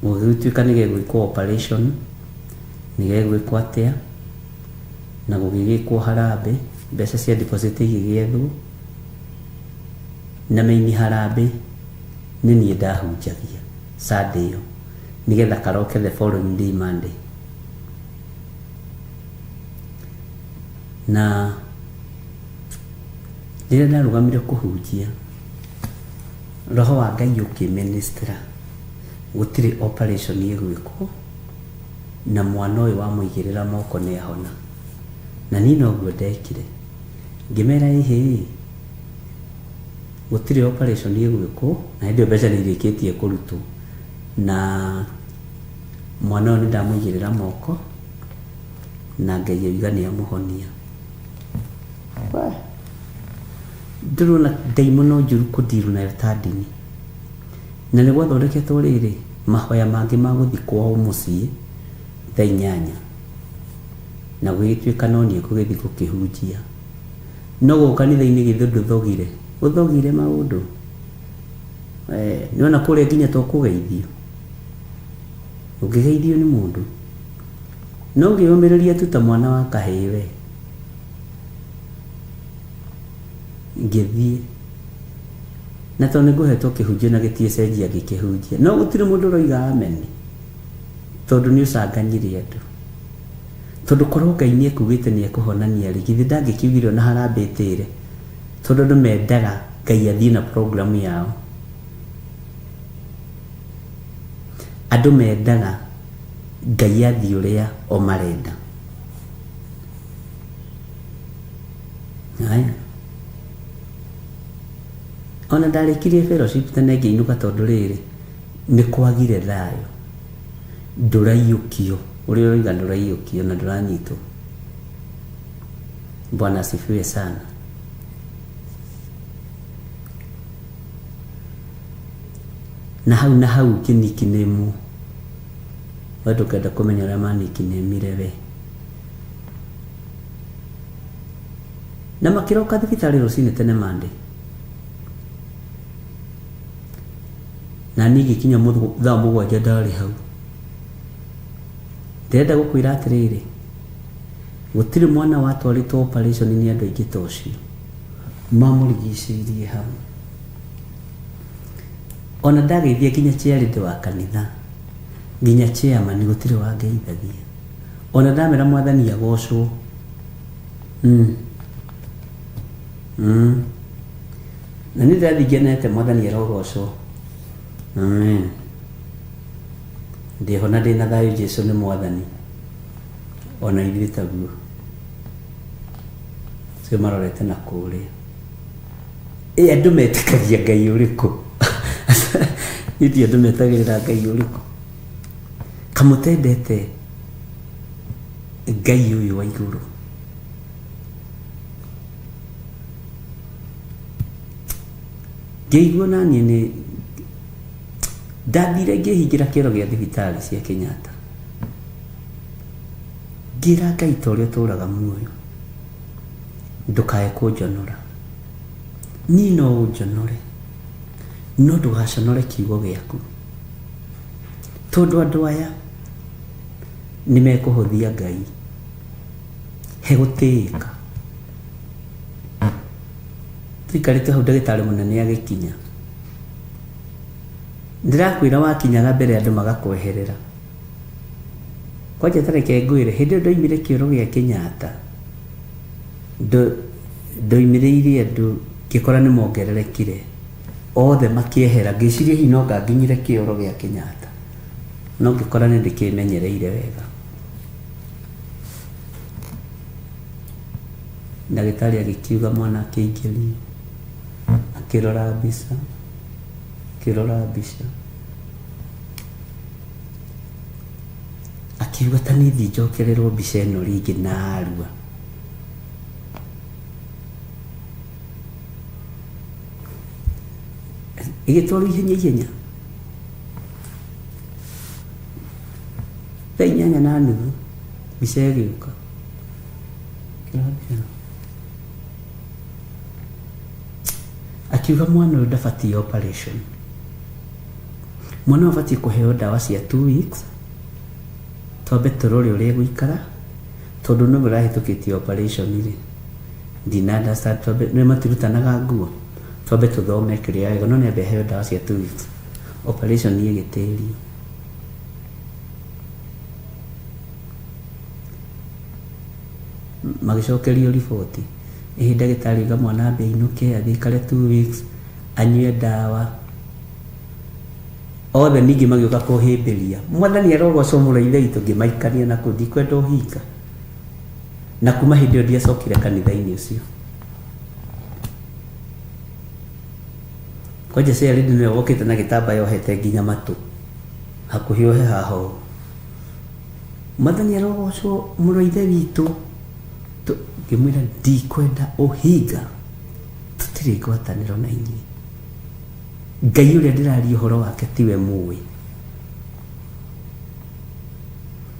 Gũgĩtuĩka nĩ gegwĩkwo operation, nĩ gegwĩkwo atĩa, na gũgĩgĩkwo harambĩ, mbeca cia deposit igĩgĩethwo, na main harambĩ nĩ niĩ ndahunjagia Sunday ĩyo, nĩgetha karoke the following day Monday. Na rĩrĩa ndarũgamire kũhunjia, roho wa Ngai ũkĩministra gũtirĩ operation ĩgwĩkwo, na mwana ũyũ wamũigĩrĩra moko nĩ ahona. Na niĩ noguo ndekire, ngĩmera ĩhĩ, gũtirĩ operation ĩgwĩkwo, na hĩndĩ ĩyo mbeca nĩ irĩkĩtie kũrutwo, na mwana ũyũ nĩ ndamũigĩrĩra moko na Ngai oiga nĩ amũhonia. Ndĩrona ndaimono njũru kũndiru nayo ta ndini. Na nĩ gwathondeketwo rĩrĩ mahoya mangĩ ma gũthiĩ kwao mũciĩ thaa 8, na gũgĩtuĩka no niĩ ngũgĩthiĩ gũkĩhunjia. No gũkũ kanitha-inĩ githĩ ndũthogire, ũthogire maũndũ. Nĩwona kũrĩa nginya to kũgeithio, ũngĩgeithio nĩ mũndũ no ngĩyũmĩrĩria tu ta mwana wa kahĩĩ we, ngĩthiĩ. Na tondũ nĩ ngũhetwo kĩhunjio na gĩtiĩcenjia ngĩkĩhunjia, no gũtirĩ mũndũ ũroiga amen, tondũ nĩ ũcanganyire andũ. Tondũ korwo Ngai nĩ ekugĩte nĩ ekũhonania rĩ, githĩ ndangĩkiugire ona harambĩ ĩtĩre, tondũ andũ mendaga Ngai athiĩ na program yao. Andũ mendaga Ngai athiĩ ũrĩa o marenda. Haya. Ona ndarĩkirie fellowship tene ngĩinũka tondũ rĩrĩ, nĩ kwagire thayũ. Ndũraiyũkio, ũrĩa ũroiga ndũraiyũkio na ndũranyitwo. Bwana asifiwe sana. Na hau na hau ngĩnikinĩmwo. We ndũkenda kũmenya ũrĩa manikinĩmire we. Na makĩroka thibitarĩ rũcinĩ tene Monday. Na niĩ ngĩkinya thaa 7 ndarĩ hau. Ndĩrenda gũkwĩra atĩrĩrĩ, gũtirĩ mwana watwarĩtwo operation nĩ andũ aingĩ ta ũcio. Mamũrigicĩirie hau. Ona ndageithia nginya chairlady wa kanitha, nginya chairman gũtirĩ wangeithagia. Ona ndamera mwathani agocwo. Na niĩ ndĩrathiĩ ngenete mwathani arogocwo. Amen. Ndĩho na ndĩna thayũ, Jesu nĩ mwathani. Ona ithuĩ taguo. Acio marorete na kũrĩa. Ĩ andũ metĩkagia Ngai ũrĩkũ? Niĩ ndiũĩ andũ metagĩrĩra Ngai ũrĩkũ. Kamũtendete Ngai ũyũ wa igũrũ. Ngĩigua naniĩ nĩ ndathire ngĩhingĩra kĩoro gĩa thibitarĩ cia Kenyatta. Ngĩra Ngai ta ũrĩa ũtũraga muoyo, ndũkae kũnjonora. Niĩ no ũnjonore, no ndũgaconore kiugo gĩaku. Tondũ andũ aya nĩ mekũhũthia Ngai. He gũtĩĩka. Tũikarĩte hau ndagĩtarĩ mũnene agĩkinya. Ndĩrakwĩra wakinyaga mbere andũ magakweherera. Kwanja ta reke ngwĩre, hĩndĩ ĩyo ndoimire kĩoro gĩa Kenyatta, ndoimĩrĩire andũ ngĩkora nĩ mongererekire. Othe makĩehera, ngĩciria hihi no anga nginyire kĩoro gĩa Kenyatta. No ngĩkora nĩ ndĩkĩmenyereire wega. Ndagĩtarĩ agĩkiuga mwana akĩingĩrio, akĩrora mbica, akĩrora mbica. Akiuga ta niĩ thiĩ njokererwo mbica ĩno rĩngĩ narua. Ĩgĩtwarwo ihenya ihenya. Thaa 8:30 mbica ĩgĩũka. Akĩrora mbica ĩno. Akiuga mwana ũyũ ndabatiĩ operation. Mwana ũyũ abatiĩ kũheo ndawa cia 2 weeks, twambe tũrore ũrĩa egũikara, tondũ nĩwe ũrahĩtũkĩtie operation rĩ, ndina understand. Twambe nĩ matirutanaga nguo, twambe tũthome kĩrĩa wega, no nĩ ambe aheo ndawa cia 2 weeks. Operation ĩgĩtĩrio. Magĩcokerio riboti ĩhĩ, ndagĩtarĩ oiga mwana ambe ainũke, athiĩ aikare 2 weeks, anyue ndawa othe. Ningĩ magĩũka kũhĩmbĩria, "Mwathani arogocwo, mũrũ ithe witũ." Ngĩmaikania na kũu, ndikwenda ũhinga. Na kuma hĩndĩ ĩyo ndiacokire kanitha-inĩ ũcio. Kwanja Sherry nĩwe wokĩte na gĩtambaya ohete nginya matũ hakuhĩ ohe haha ũũ. "Mwathani arogocwo, mũrũ ithe witũ." Ngĩmwĩra ndikwenda ũhinga, tũtirĩ ngwatanĩro na inyuĩ. Ngai ũrĩa ndĩraria ũhoro wake tiwe mũĩ,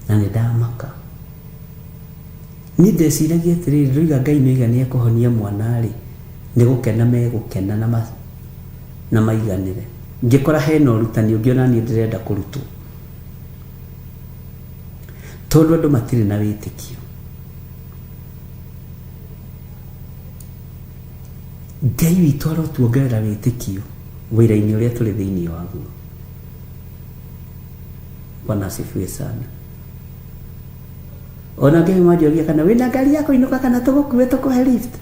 na nĩ ndamaka. Niĩ ndeciragia atĩrĩrĩ, ndĩroiga Ngai nĩoiga nĩ ekũhonia mwana rĩ, nĩ gũkena megũkena na maiganĩre. Ngĩkora hena ũrutani ũngĩ ona niĩ ndĩrenda kũrutwo, tondũ andũ matirĩ na wĩtĩkio. Ngai witũ arotuongerera wĩtĩkio wĩra-inĩ ũrĩa tũrĩ thĩinĩ waguo. Bwana asifiwe sana. Ona Ngai manjoria kana wĩna ngari ya kũinũka kana tũgũkue tũkũhe lift.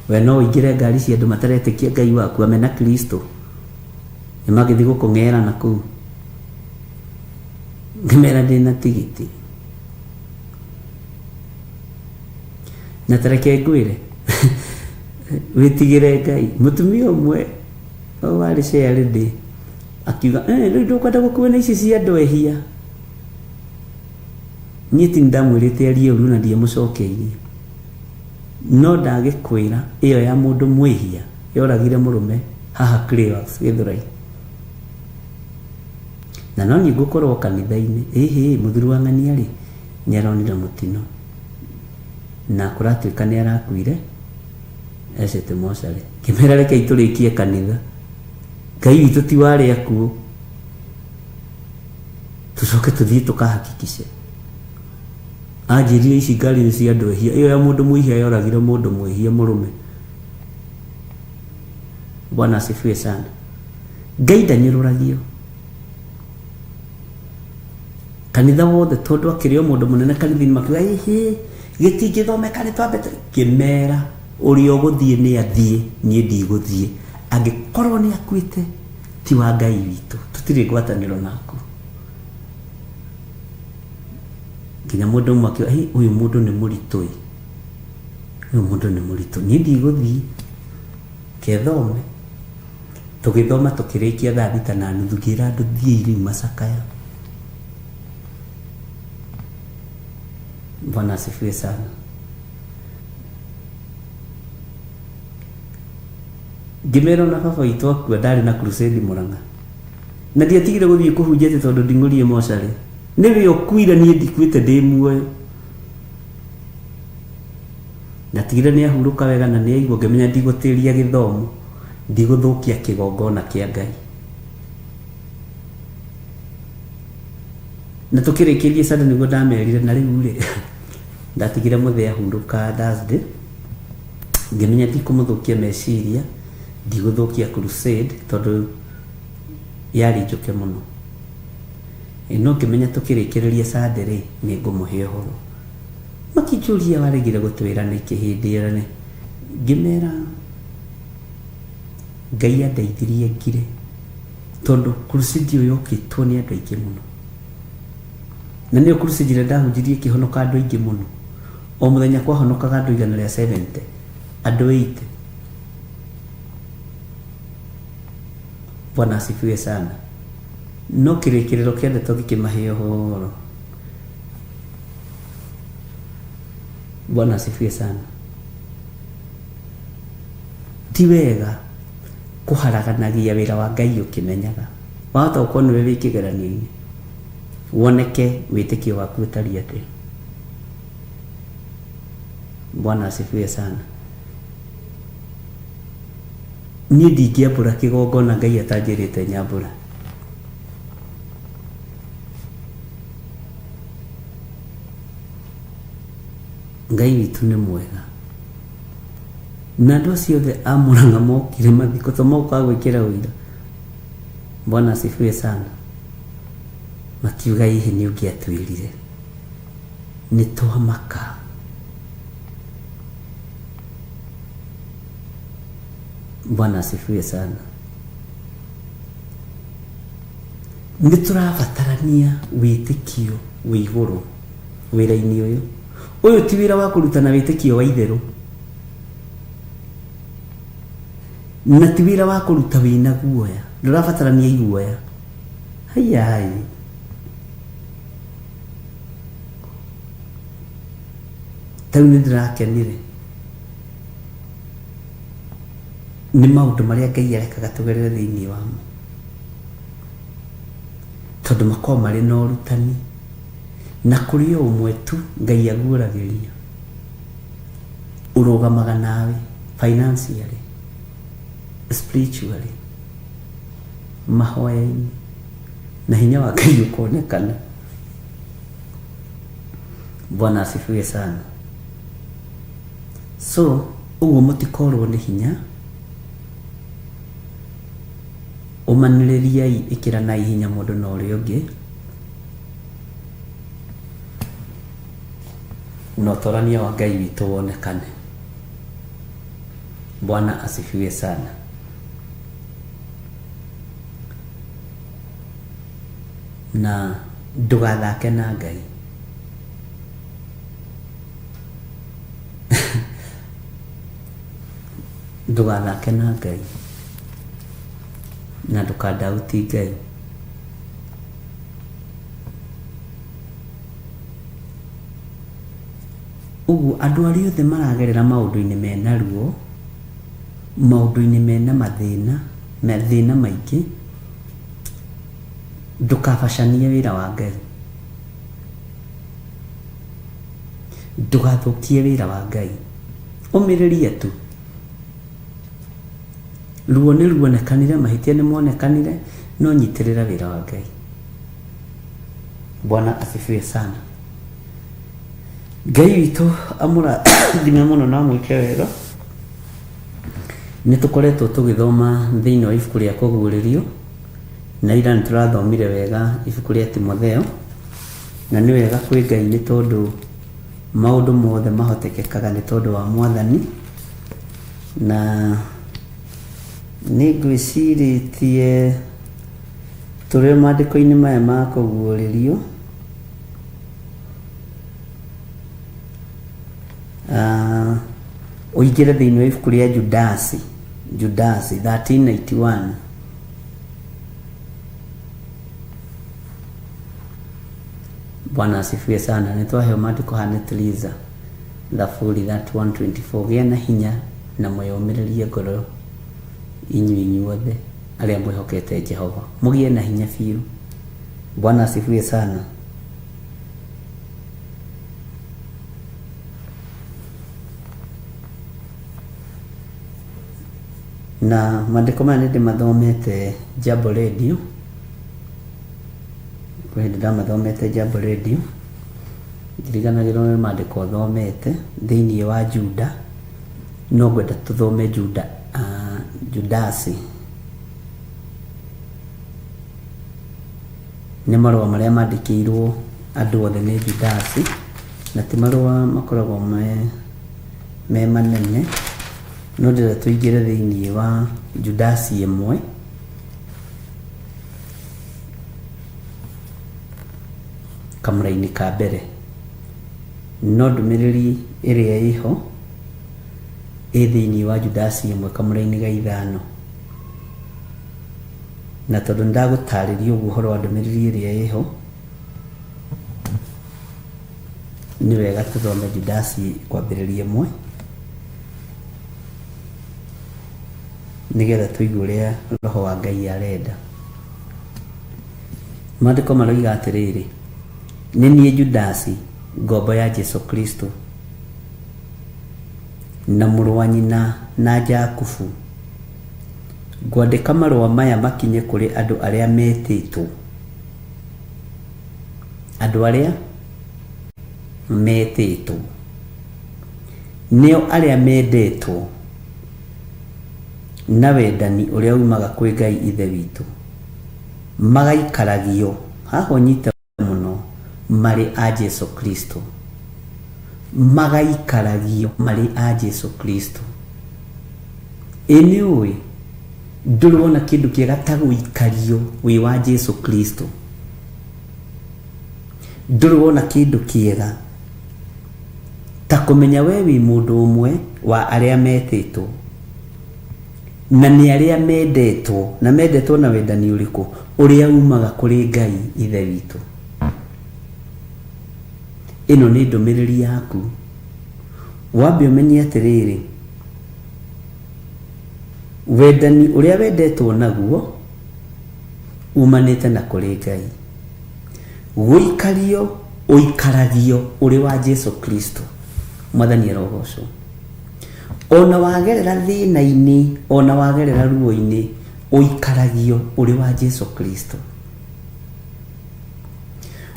We no ũingĩre ngari cia andũ mataretĩkia Ngai waku amena Kristo, nĩ magĩthiĩ gũkũng'era na kũu. Ngĩmera ndĩna tigiti. Na tareke ngwĩre, wĩtigĩre Ngai. Mũtumia ũmwe warĩ chairlady akiuga, "Eh, rĩu ndũkwenda gũkuo na ici cia andũ ehia." Niĩ ti ndamwĩrĩte arie ũru na ndiamũcokeirie, no ndagĩkwĩra ĩyo ya mũndũ mwĩhia yoragire mũrũme haha Cleophas Gĩthũrai, na no niĩ ngũkorwo kanitha-inĩ. Ĩhĩ, mũthuri wa ng'ania rĩ, nĩ aronire mũtino na kũratuĩka nĩ arakuire ecete mocarĩ. Ngĩmera rekei tũrĩkie kanitha, Ngai witũ ti warĩ akuũ, tũcoke tũthiĩ tũkahakikice. Anjĩrire ici ngari nĩ cia andũ ehia, ĩyo ya mũndũ mwĩhia yoragire mũndũ mwĩhia mũrũme. Bwana asifiwe sana. Ngai ndanyũrũragio. Kanitha wothe, tondũ akĩrĩ o mũndũ mũnene kanitha-inĩ, makiuga, "Ĩhĩ, gĩtingĩthomeka, nĩ twambe." Ngĩmera ũrĩa ũgũthiĩ nĩ athiĩ, niĩ ndigũthiĩ. Angĩkorwo nĩ akuĩte, ti wa Ngai witũ, tũtirĩ ngwatanĩro naku. Nginya mũndũ ũmwe akiuga, "Hĩ, ũyũ mũndũ nĩ mũritũ ĩ, ũyũ mũndũ nĩ mũritũ, niĩ ndigũthiĩ kethome." Tũgĩthoma tũkĩrĩkia thaa 6:30, ngĩra andũ, "Thiĩi rĩu macakaya." Bwana asifiwe sana. Ngĩmera ona baba witũ akua ndarĩ na crusade Mũrang'a, na ndiatigire gũthiĩ kũhunjia atĩ tondũ nding'ũrie mocarĩ. Nĩwe ũkuire, niĩ ndikuĩte, ndĩ muoyo. Ndatigire nĩ ahurũka wega na nĩ aigua, ngĩmenya ndigũtĩria gĩthomo, ndigũthũkia kĩgongona kĩa Ngai. Na tũkĩrĩkĩrie Sunday nĩguo ndamerire, na rĩu rĩ, ndatigire mũthee ahurũka Thursday, ngĩmenya ndikũmũthũkia meciria, ndigũthũkia crusade tondũ yarĩ njũke mũno. No ngĩmenya tũkĩrĩkĩrĩria Sunday rĩ, nĩ ngũmũhe ũhoro. Makĩnjũria, "Waregire gũtwĩra nĩkĩ hĩndĩ ĩyo?" Nĩ ngĩmera Ngai andeithirie ngire, tondũ crusade ĩyo yokĩtwo nĩ andũ aingĩ mũno, na nĩyo crusade ĩrĩa ndahunjirie ĩkĩhonoka andũ aingĩ mũno. O mũthenya kwahonokaga andũ 170, andũ 80. Bwana asifiwe sana. No kĩrĩkĩrĩro kĩa ndeto ngĩkĩmahe ũhoro. Bwana asifiwe sana. Ti wega kũharaganagia wĩra wa Ngai ũkĩmenyaga wahota gũkorwo nĩwe wĩ kĩgeranio-inĩ, woneke wĩtĩkio waku ũtariĩ atĩa. Bwana asifiwe sana. Niĩ ndingĩambũra kĩgongona Ngai atanjĩrĩte nyambũra. Ngai witũ nĩ mwega. Na andũ acio othe a Murang'a mokire mathiko to mokaga gwĩkĩra ũira. Bwana asifiwe sana. Makiuga hihi nĩ ũngĩatwĩrire. Nĩ twamaka. Bwana asifiwe sana. Nĩ tũrabatarania wĩtĩkio wĩ igũrũ wĩra-inĩ ũyũ. Ũyũ ti wĩra wa kũrutana wĩtĩkio wa itherũ. Na ti wĩra wa kũruta wĩna guoya. Ndũrabatarania iguoya. Hayai. Tarĩu nĩ ndĩrakenire nĩ maũndũ marĩa Ngai arekaga tũgerere thĩinĩ wamo. Tondũ makoragwo marĩ na ũrutani. Na kũrĩ o ũmwe tu Ngai aguũragĩria ũrũgamaga nawe financially, spiritually, mahoya-inĩ, na hinya wa Ngai ũkonekana. Bwana asifiwe sana. So, ũguo mũtikorwo nĩ hinya, ũmanĩrĩriai, ĩkĩranai hinya mũndũ na ũrĩa ũngĩ, na ũtorania wa Ngai witũ wonekane. Bwana asifiwe sana. Na ndũgathake na Ngai. Ndũgathake na Ngai na ndũkandauti Ngai. Ũguo andũ arĩa othe maragerera maũndũ-inĩ mena ruo, maũndũ-inĩ mena mathĩna, mathĩna maingĩ, ndũkabacanie wĩra wa Ngai. Ndũgathũkie wĩra wa Ngai. Ũmĩrĩrie tu. Ruo nĩ ruonekanire, mahĩtia nĩ monekanire, no nyitĩrĩra wĩra wa Ngai. Bwana asifiwe sana. Ngai witũ amũrathime mũno na amwĩke wega. Nĩ tũkoretwo tũgĩthoma thĩinĩ wa ibuku rĩa Kũguũrĩrio, na ira nĩ tũrathomire wega ibuku rĩa Timotheo, na nĩ wega kwĩ Ngai nĩ tondũ maũndũ mothe mahotekekaga nĩ tondũ wa Mwathani, na nĩ ngwĩcirĩtie tũrĩ maandĩko-inĩ maya ma Kũguũrĩrio, ũingĩre thĩinĩ wa ibuku rĩa Judasi, Judasi 1391. Bwana asifiwe sana. Nĩ twaheo maandĩko haha nĩ Theresa, Thaburi 31:24. Gĩa na hinya na mwĩyũmĩrĩrie ngoro inyuĩ inyuothe arĩa mwĩhokete Jehova. Mũgĩe na hinya biũ. Bwana asifiwe sana. Na maandĩko maya nĩ ndĩmathomete Jambo Radio. Kwĩ hĩndĩ ndamathomete Jambo Radio. Ndiriganagĩrwo nĩ maandĩko thomete thĩinĩ wa Juda. No ngwenda tũthome Juda, Judasi. Nĩ marũa marĩa mandĩkĩirwo andũ othe nĩ Judasi, na ti marũa makoragwo me manene, no ndĩrenda tũingĩre thĩinĩ wa Judasi ĩmwe. Kamũra-inĩ ka mbere. No ndũmĩrĩri ĩrĩa ĩho ĩ thĩinĩ wa Judasi ĩmwe kamũra-inĩ ga ithano. Na tondũ nĩndagũtarĩria ũguo ũhoro wa ndũmĩrĩri ĩrĩa ĩho, nĩ wega tũthome Judasi kwambĩrĩria ĩmwe, nĩgetha tũigue ũrĩa Roho wa Ngai arenda. Maandĩko maroiga atĩrĩrĩ, nĩ niĩ Judasi, ngombo ya Jesu Kristo, na mũrũ wa nyina na Jakubu, ngwandĩka marũa maya makinye kũrĩ andũ arĩa metĩtwo. Andũ arĩa metĩtwo. Nĩo arĩa mendetwo na wendani ũrĩa umaga kwĩ Ngai Ithe witũ, magaikaragio haha ũnyite mũno marĩ a Jesu Kristo, magaikaragio marĩ a Jesu Kristo. Ĩ nĩ ũĩ ndũrĩ wona kĩndũ kĩega ta gũikario wĩ wa Jesu Kristo? Ndũrĩ wona kĩndũ kĩega ta kũmenya we wĩ mũndũ ũmwe wa arĩa metĩtwo na nĩ arĩa mendetwo, na mendetwo na wendani ũrĩkũ? Ũrĩa umaga kũrĩ Ngai Ithe witũ. Ĩno nĩ ndũmĩrĩri yaku. Wambe ũmenye atĩrĩrĩ, wendani ũrĩa wendetwo naguo umanĩte na kũrĩ Ngai. Gũikario ũikaragio ũrĩ wa Jesu Kristo. Mwathani arogocwo. Ona wagerera thĩna-inĩ, ona wagerera ruo-inĩ, ũikaragio ũrĩ wa Jesu Kristo.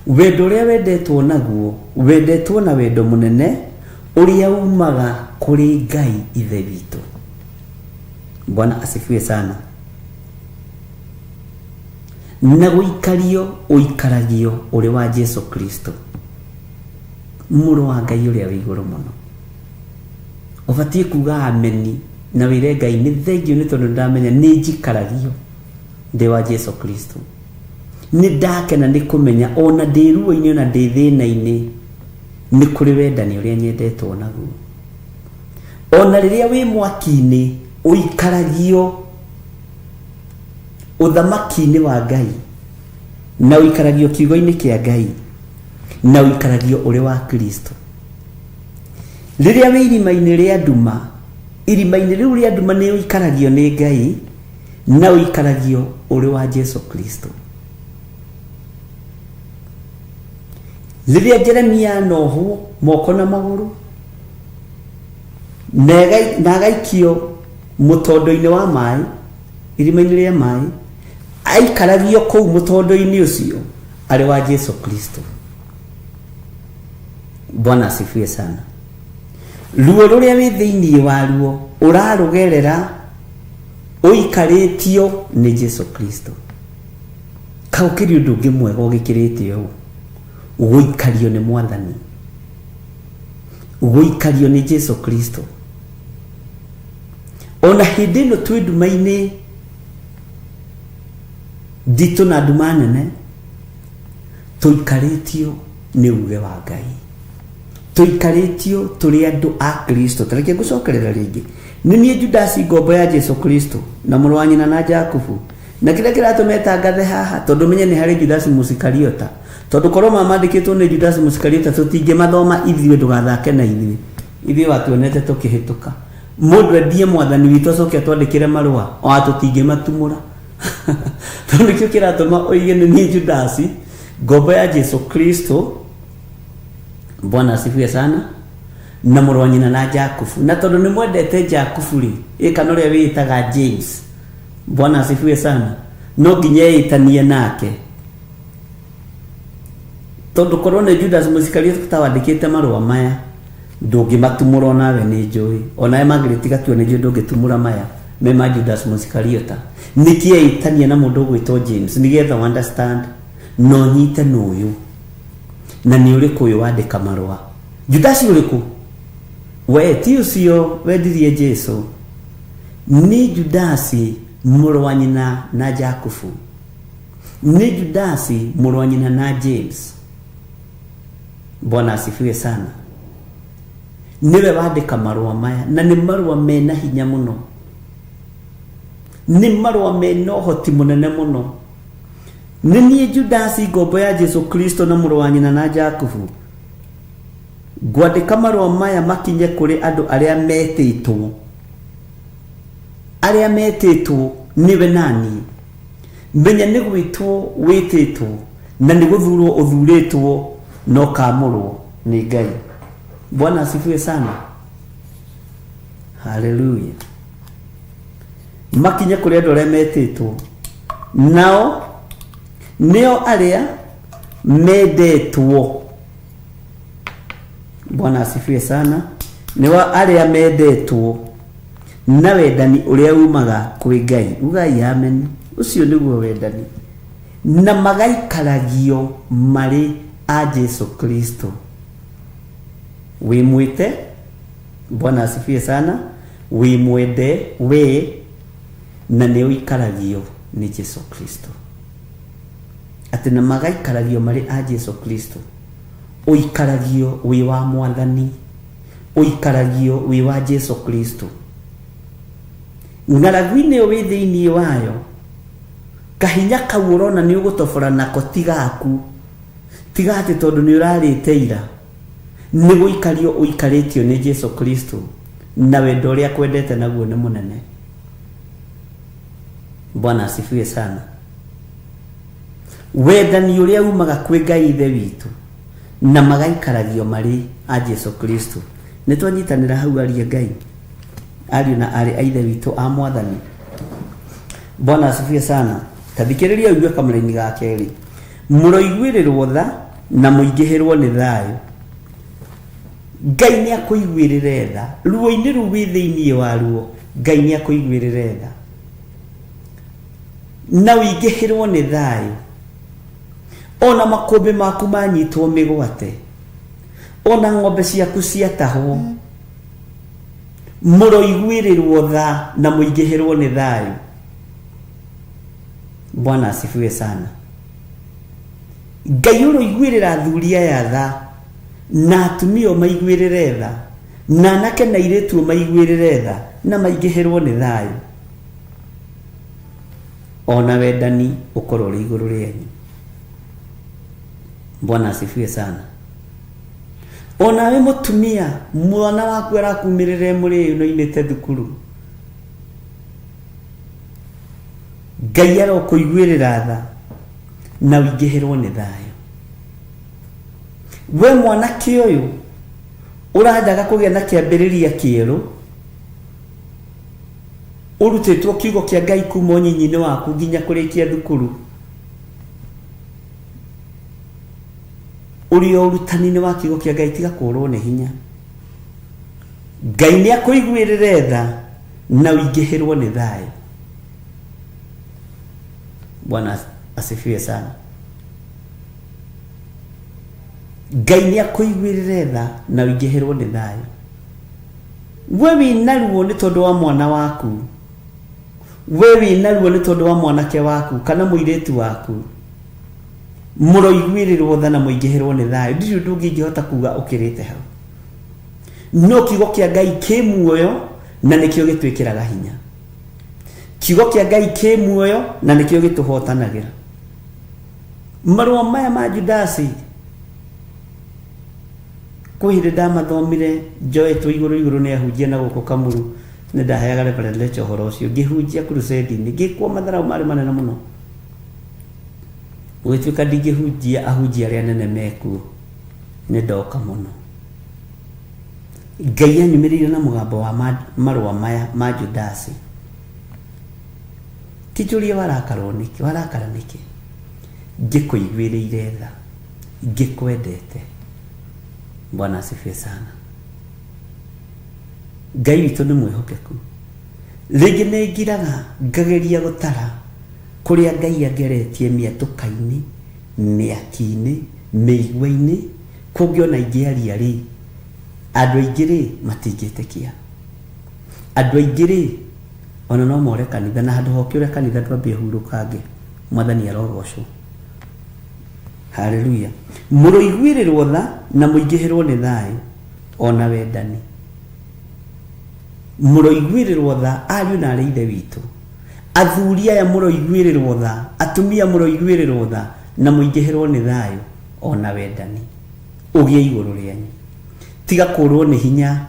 Wendo ũrĩa wendetwo naguo, wendetwo na wendo mũnene ũrĩa umaga kũrĩ Ngai Ithe witũ. Bwana asifiwe sana. Na gũikario ũikaragio ũrĩ wa Jesu Kristo, mũrũ wa Ngai ũrĩa wĩ igũrũ mũno. Ũbatiĩ kuga ameni na wĩre Ngai nĩ thengio nĩ tondũ ndamenya nĩ njikaragio ndĩ wa Jesu Kristo. Nĩ ndakena nĩ kũmenya ona ndĩ ruo-inĩ ona ndĩ thĩna-inĩ nĩ kũrĩ wendani ũrĩa nyendetwo naguo. Ona rĩrĩa wĩ mwaki-inĩ ũikaragio ũthamaki-inĩ wa Ngai, na ũikaragio kiugo-inĩ kĩa Ngai, na ũikaragio ũrĩ wa Kristo. Rĩrĩa wĩ irima-inĩ rĩa nduma, irima-inĩ rĩu rĩa nduma nĩ ũikaragio nĩ Ngai, na ũikaragio ũrĩ wa Jesu Kristo. Rĩrĩa Jeremia anohwo moko na magũrũ na agaikio mũtondo-inĩ wa maĩ, irima-inĩ rĩa maĩ, aikaragio kũu mũtondo-inĩ ũcio arĩ wa Jesu Kristo. Bwana asifiwe sana. Ruo rũrĩa wĩ thĩinĩ waruo ũrarũgerera ũikarĩtio nĩ Jesu Kristo. Kaũkĩrĩ ũndũ ũngĩ mwega ũgĩkĩrĩte ũũ? Gũikario nĩ Mwathani, gũikario nĩ Jesu Kristo. Ona hĩndĩ ĩno twĩ nduma-inĩ nditũ na nduma nene, tũikarĩtio nĩ uge wa Ngai, tũikarĩtio tũrĩ andũ a Kristo. Tareke ngũcokerera rĩngĩ. Nĩ niĩ Judasi ngombo ya Jesu Kristo na mũrũ wa nyina na Jakubu, na kĩrĩa kĩratũma etangathe haha tondũ menye nĩ harĩ Judasi Mũsikariota, tondũ korwo mamandĩkĩtwo nĩ Judasi Mũsikariota tũtingĩmathoma ithuĩ, ndũgathake na ithuĩ, ithuĩ watuonete tũkĩhĩtũka. Mũndũ endie Mwathani witũ acoke atwandĩkĩre marũa, ona tũtingĩmatumũra. Tondũ nĩkĩo kĩratũma oige nĩ niĩ Judasi ngombo ya Jesu Kristo. Bwana asifiwe sana. Na mũrũ wa nyina na Jakubu, na tondũ nĩ mwendete Jakubu rĩ, ĩ kana ũrĩa wĩĩtaga James, Bwana asifiwe sana, no nginya ĩtanie nake, tondũ korwo nĩ Judas Mũsikariota tawandĩkĩte marũa maya ndũngĩmatumũra onawe nĩ njũĩ, onawe mangĩrĩtiga tuo nĩ njũĩ ndũngĩtumũra maya me ma Judas Mũsikariota. Nĩkĩ ĩtania na mũndũ ũgwĩtwo James? Nĩgetha understand no nyite nũyũ na nĩ ũrĩkũ ũyũ wandĩka marũa. Judasi ũrĩkũ? We ti ũcio wendirie Jesu, nĩ Judasi mũrũ wa nyina na Jakubu, nĩ Judasi mũrũ wa nyina na James. Bwana asifiwe sana. Nĩwe wandĩka marũa maya, na nĩ marũa mena hinya mũno, nĩ marũa mena ũhoti mũnene mũno. Nĩ niĩ Judasi ngombo ya Jesu Kristo na mũrũ wa nyina na Jakubu, ngwandĩka marũa maya makinye kũrĩ andũ arĩa metĩtwo, arĩa metĩtwo nĩwe nani. Menya nĩ gwĩtwo wĩtĩtwo na nĩ gũthurwo ũthurĩtwo na ũkamũrwo nĩ Ngai. Bwana asifiwe sana. Haleluya. Makinye kũrĩ andũ arĩa metĩtwo, nao nĩo arĩa mendetwo. Bwana asifiwe sana. Nĩ wa arĩa mendetwo na wendani ũrĩa umaga kwĩ Ngai. Ugai amen. Ũcio nĩguo wendani. Na magaikaragio marĩ a Jesu Kristo. Wĩ mwĩte, Bwana asifiwe sana, wĩ mwende we na nĩ ũikaragio nĩ Jesu Kristo. Atĩ na magaikaragio marĩ a Jesu Kristo. Ũikaragio wĩ wa Mwathani, ũikaragio wĩ wa Jesu Kristo. Ng'aragu-inĩ ĩyo wĩ thĩinĩ wayo, kahinya kau ũrona nĩ ũgũtobora nako ti gaku, tiga atĩ tondũ nĩ ũrarĩte ira, nĩ gũikario ũikarĩtio nĩ Jesu Kristo, na wendo ũrĩa akwendete naguo nĩ mũnene. Bwana asifiwe sana. Wendani ũrĩa umaga kwĩ Ngai Ithe witũ na magaikaragio marĩ a Jesu Kristo. Nĩ twanyitanĩra hau aria Ngai, ariũ na aarĩ a Ithe witũ a Mwathani. Bwana asifiwe sana. Ta thikĩrĩria ũigue kamũraini ga kerĩ. Mũroiguĩrĩrwo tha na mũingĩhĩrwo nĩ thayũ. Ngai nĩ akũiguĩrĩre tha. Ruo-inĩ rũu wĩ thĩinĩ waruo, Ngai nĩ akũiguĩrĩre tha. Na ũingĩhĩrwo nĩ thayũ. Ona makũmbĩ maku manyitwo mĩgwate, ona ng'ombe ciaku ciatahwo, mũroiguĩrĩrwo tha na mũingĩhĩrwo nĩ thayũ. Bwana asifiwe sana. Ngai ũroiguĩrĩra athuri aya tha, na atumia ũmaiguĩrĩre tha, na anake na airĩtu ũmaiguĩrĩre tha, na maingĩhĩrwo nĩ thayũ. Ona wendani ũkorwo ũrĩ igũrũ rĩanyu. Bwana asifiwe sana. Onawe mũtumia, mwana waku arakumĩrĩra mũrĩu na oimĩte thukuru, Ngai arokũiguĩrĩra tha na ũingĩhĩrwo nĩ thayũ. We mwanake ũyũ ũrandaga kũgĩa na kĩambĩrĩria kĩerũ, ũrutĩtwo kiugo kĩa Ngai kuma ũnyinyi-inĩ waku nginya kũrĩkia thukuru, ũrĩ o ũrutani-inĩ wa kiugo kĩa Ngai, tiga kũrwo nĩ hinya. Ngai nĩ akũiguĩrĩre tha na ũingĩhĩrwo nĩ thayũ. Bwana asifiwe sana. Ngai nĩ akũiguĩrĩre tha na ũingĩhĩrwo nĩ thayũ. We wĩna ruo nĩ tondũ wa mwana waku, we wĩna ruo nĩ tondũ wa mwanake waku kana mũirĩtu waku, mũroiguĩrĩrwo tha na mũingĩhĩrwo nĩ thayũ. Ndirĩ ũndũ ũngĩ ingĩhota kuga ũkĩrĩte hau. No kiugo kĩa Ngai kĩ muoyo na nĩkĩo gĩtwĩkĩraga hinya. Kiugo kĩa Ngai kĩ muoyo na nĩkĩo gĩtũhotanagĩra. Marũa maya ma Judasi kwĩ hĩndĩ ndamathomire njoetwo igũrũ igũrũ nĩ ahunjia na gũkũ Kamuru, nĩ ndaheaga Reverend Lecha ũhoro ũcio, ngĩhunjia crusade-inĩ, ngĩkwo matharau marĩ manene mũno, gũgĩtuĩka ndingĩhunjia ahunjia arĩa anene mekuo, nĩ ndoka mũno. Ngai anyumĩrĩire na mũgambo wa marũa maya ma Judasi. Ti njũrie warakarwo nĩkĩ, warakara nĩkĩ? Ngĩkũiguĩrĩire tha, ngĩkwendete. Bwana asifiwe sana. Ngai witũ nĩ mwĩhokeku. Rĩngĩ nĩ ngiraga ngageria gũtara kũrĩa Ngai angeretie mĩatũka-inĩ, mĩaki-inĩ, mĩigua-inĩ, kũngĩ ona ingĩaria rĩ, andũ aingĩ rĩ matingĩtĩkia. Andũ aingĩ rĩ ona no more kanitha, na handũ ha ũkĩũre kanitha ndwambie hurũkange. Mwathani arogocwo. Haleluya. Mũroiguĩrĩrwo tha na mũingĩhĩrwo nĩ thayũ ona wendani. Mũroiguĩrĩrwo tha ariũ na aarĩ Ithe witũ. Athuri aya mũroiguĩrĩrwo tha, atumia mũroiguĩrĩrwo tha na mũingĩhĩrwo nĩ thayũ ona wendani. Ũgĩe igũrũ rĩanyu. Tiga kũrwo nĩ hinya,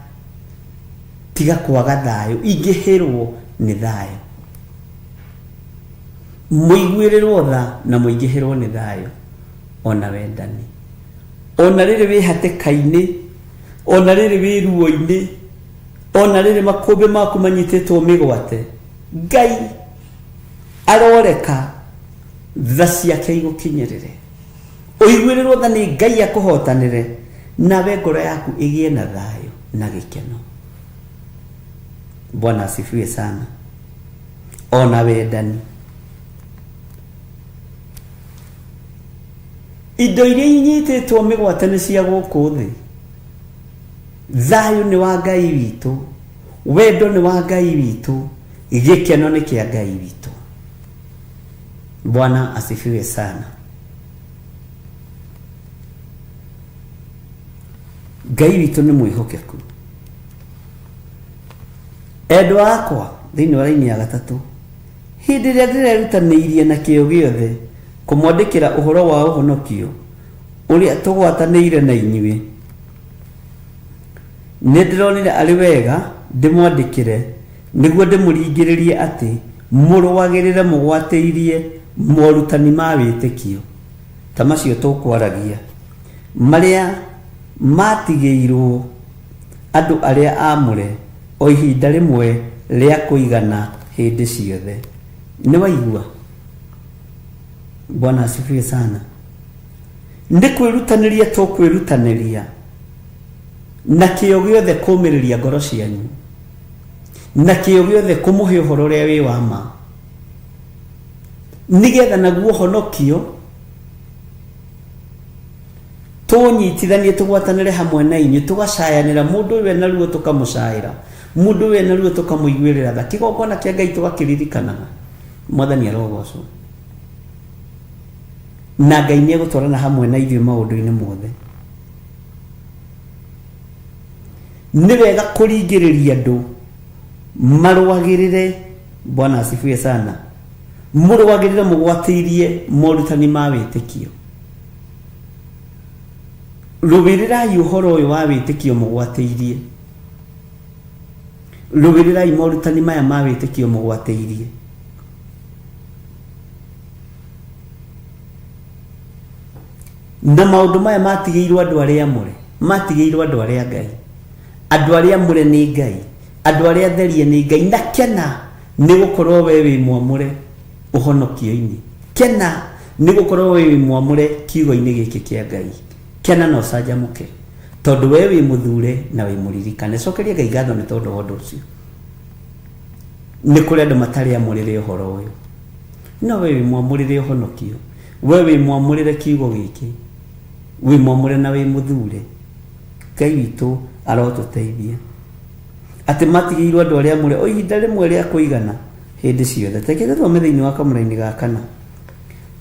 tiga kwaga thayũ, ingĩhĩrwo nĩ thayũ. Mũiguĩrĩrwo tha na mũingĩhĩrwo nĩ thayũ ona wendani. Ona rĩrĩ wĩ hatĩka-inĩ, ona rĩrĩ wĩ ruo-inĩ, ona rĩrĩ makũmbĩ maku manyitĩtwo mĩgwate, Ngai aroreka tha ciake igũkinyĩrĩre. Ũiguĩrĩrwo tha nĩ Ngai akũhotanĩre, nawe ngoro yaku ĩgĩe na thayũ. Na gĩkeno. Bwana asifiwe sana. Ona wendani. Indo iria inyitĩtwo mĩgwate nĩ cia gũkũ thĩ. Thayũ nĩ wa Ngai witũ, wendo nĩ wa Ngai witũ, gĩkeno nĩ kĩa Ngai witũ. Bwana asifiwe sana. Ngai witũ nĩ mwĩhokeku. Endwa akwa thĩinĩ wa raini ya gatatũ, hĩndĩ ĩrĩa ndĩrerutanĩirie na kĩyo gĩothe kũmwandĩkĩra ũhoro wa ũhonokio ũrĩa tũgwatanĩire na inyuĩ, nĩ ndĩronire arĩ wega ndĩmwandĩkĩre nĩguo ndĩmũringĩrĩrie atĩ mũrũagĩrĩre mũgwatĩirie morutani ma wĩtĩkio ta macio tũkwaragia, marĩa matigĩirwo andũ arĩa aamũre o ihinda rĩmwe rĩa kũigana hĩndĩ ciothe. Nĩ waigua? Bwana asifiwe sana. Nĩ kwĩrutanĩria tũkwĩrutanĩria na kĩyo gĩothe kũmĩrĩria ngoro cianyu, na kĩyo gĩothe kũmũhe ũhoro ũrĩa wĩ wa ma, nĩgetha naguo ũhonokio tũnyitithanie tũgwatanĩre hamwe na inyuĩ, tũgacayanĩra mũndũ ũyũ ena ruo tũkamũcaĩra, mũndũ ũyũ ena ruo tũkamũiguĩrĩra tha, kĩgongona kĩa Ngai tũgakĩririkanaga. Mwathani arogocwo. Na Ngai nĩ egũtwarana hamwe na ithuĩ maũndũ-inĩ mothe. Nĩ wega kũringĩrĩria andũ marũagĩrĩre. Bwana asifiwe sana. Mũrũagĩrĩre mũgwatĩirie morutani ma wĩtĩkio. Rũĩrĩrai ũhoro ũyũ wa wĩtĩkio mũgwatĩirie. Rũĩrĩrai morutani maya ma wĩtĩkio mũgwatĩirie. Na maũndũ maya matigĩirwo andũ arĩa amũre, matigĩirwo andũ arĩa Ngai. Andũ arĩa amũre nĩ Ngai, andũ arĩa atherie nĩ Ngai. Na kena nĩ gũkorwo we wĩ mwamũre ũhonokio-inĩ. Kena nĩ gũkorwo we wĩ mwamũre kiugo-inĩ gĩkĩ kĩa Ngai. Kena na ũcanjamũke, tondũ we wĩ mũthure na wĩ mũririkane. Cokeria Ngai ngatho nĩ tondũ wa ũndũ ũcio. Nĩ kũrĩ andũ matarĩ amũrĩre ũhoro ũyũ, no we wĩ mwamũrĩre ũhonokio, we wĩ mwamũrĩre kiugo gĩkĩ, wĩ mwamũre na wĩ mũthure. Ngai witũ arotũteithia atĩ matigĩirwo andũ arĩa amũre o ihinda rĩmwe rĩa kũigana hĩndĩ ciothe. Reke tũthome thĩinĩ wa kamũraini ga kana,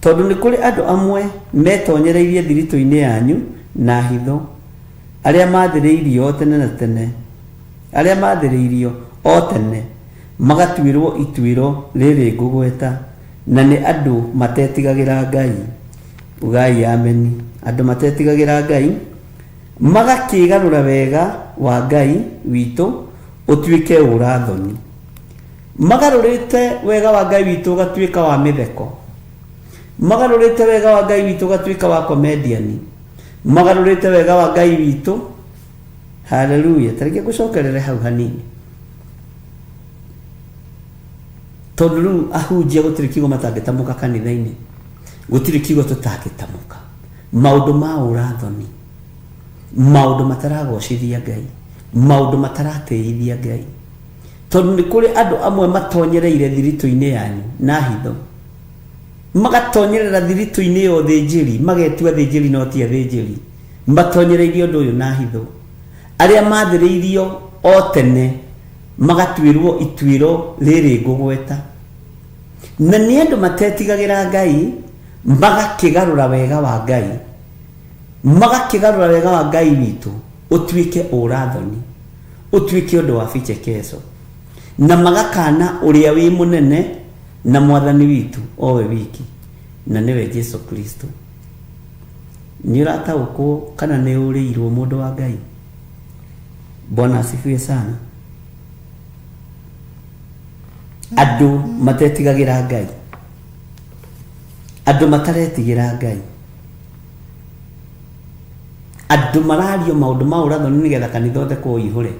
tondũ nĩ kũrĩ andũ amwe metonyereirie thiritũ-inĩ yanyu na hitho, arĩa maathĩrĩirio o tene na tene, arĩa maathĩrĩirio o tene magatuĩrwo ituĩro rĩrĩ ngũgweta, na nĩ andũ matetigagĩra Ngai. Ugai ameni. Andũ matetigagĩra Ngai magakĩgarũra wega wa Ngai witũ ũtuĩke ũrathoni. Magarũrĩte wega wa Ngai witũ ũgatuĩka wa mĩtheko. Magarũrĩte wega wa Ngai witũ ũgatuĩka wa comedian. Magarũrĩte wega wa Ngai witũ. Haleluya. Tareke ngũcokerere hau hanini, tondũ rĩu ahunjia gũtirĩ kiugo matangĩtamũka kanitha-inĩ, gũtirĩ kiugo tũtangĩtamũka. Maũndũ ma ũrathoni, maũndũ mataragocithia Ngai, maũndũ mataratĩithia Ngai. Tondũ nĩ kũrĩ andũ amwe matonyereire thiritũ-inĩ yanyu na hitho, magatonyerera thiritũ-inĩ ya ũthĩnjĩri, magetua athĩnjĩri no ti athĩnjĩri, matonyereirie ũndũ ũyũ na hitho. Arĩa maathĩrĩirio o tene magatuĩrwo ituĩro rĩrĩ ngũgweta, na nĩ andũ matetigagĩra Ngai, magakĩgarũra wega wa Ngai, magakĩgarũra wega wa Ngai witũ ũtuĩke ũrathoni, ũtuĩke ũndũ wa bichekeco, na magakana ũrĩa wĩ mũnene na mwathani witũ o we wiki, na nĩwe Jesu Kristo. Nĩ ũrataũkwo kana nĩ ũrĩirwo, mũndũ wa Ngai? Bwana asifiwe sana. Andũ matetigagĩra Ngai, andũ mataretigĩra Ngai, andũ marario maũndũ ma ũrathoni nĩgetha kanitha ũthekwo ũihũre.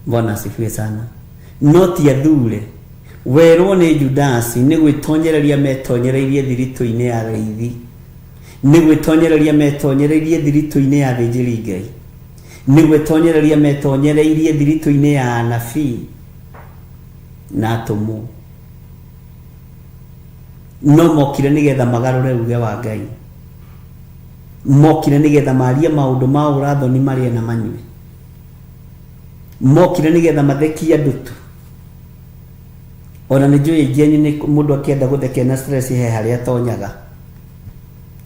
Bwana asifiwe sana. No ti athure werwo nĩ Judasi nĩ gwĩtonyereria metonyereirie thiritũ-inĩ ya rĩithi, nĩ gwĩtonyereria metonyereirie thiritũ-inĩ ya thĩnjĩri Ngai. Nĩ gwĩtonyereria metonyereirie thiritũ-inĩ ya anabii na atũmwo. No mokire nĩgetha magarũre uge wa Ngai. Mokire nĩgetha marie maũndũ ma ũrathoni marĩe na manyue. Mokire nĩgetha mathekie andũ tu. Ona nĩ njũĩ aingĩ anyu nĩ mũndũ akĩenda gũthekia na stress he harĩa atonyaga.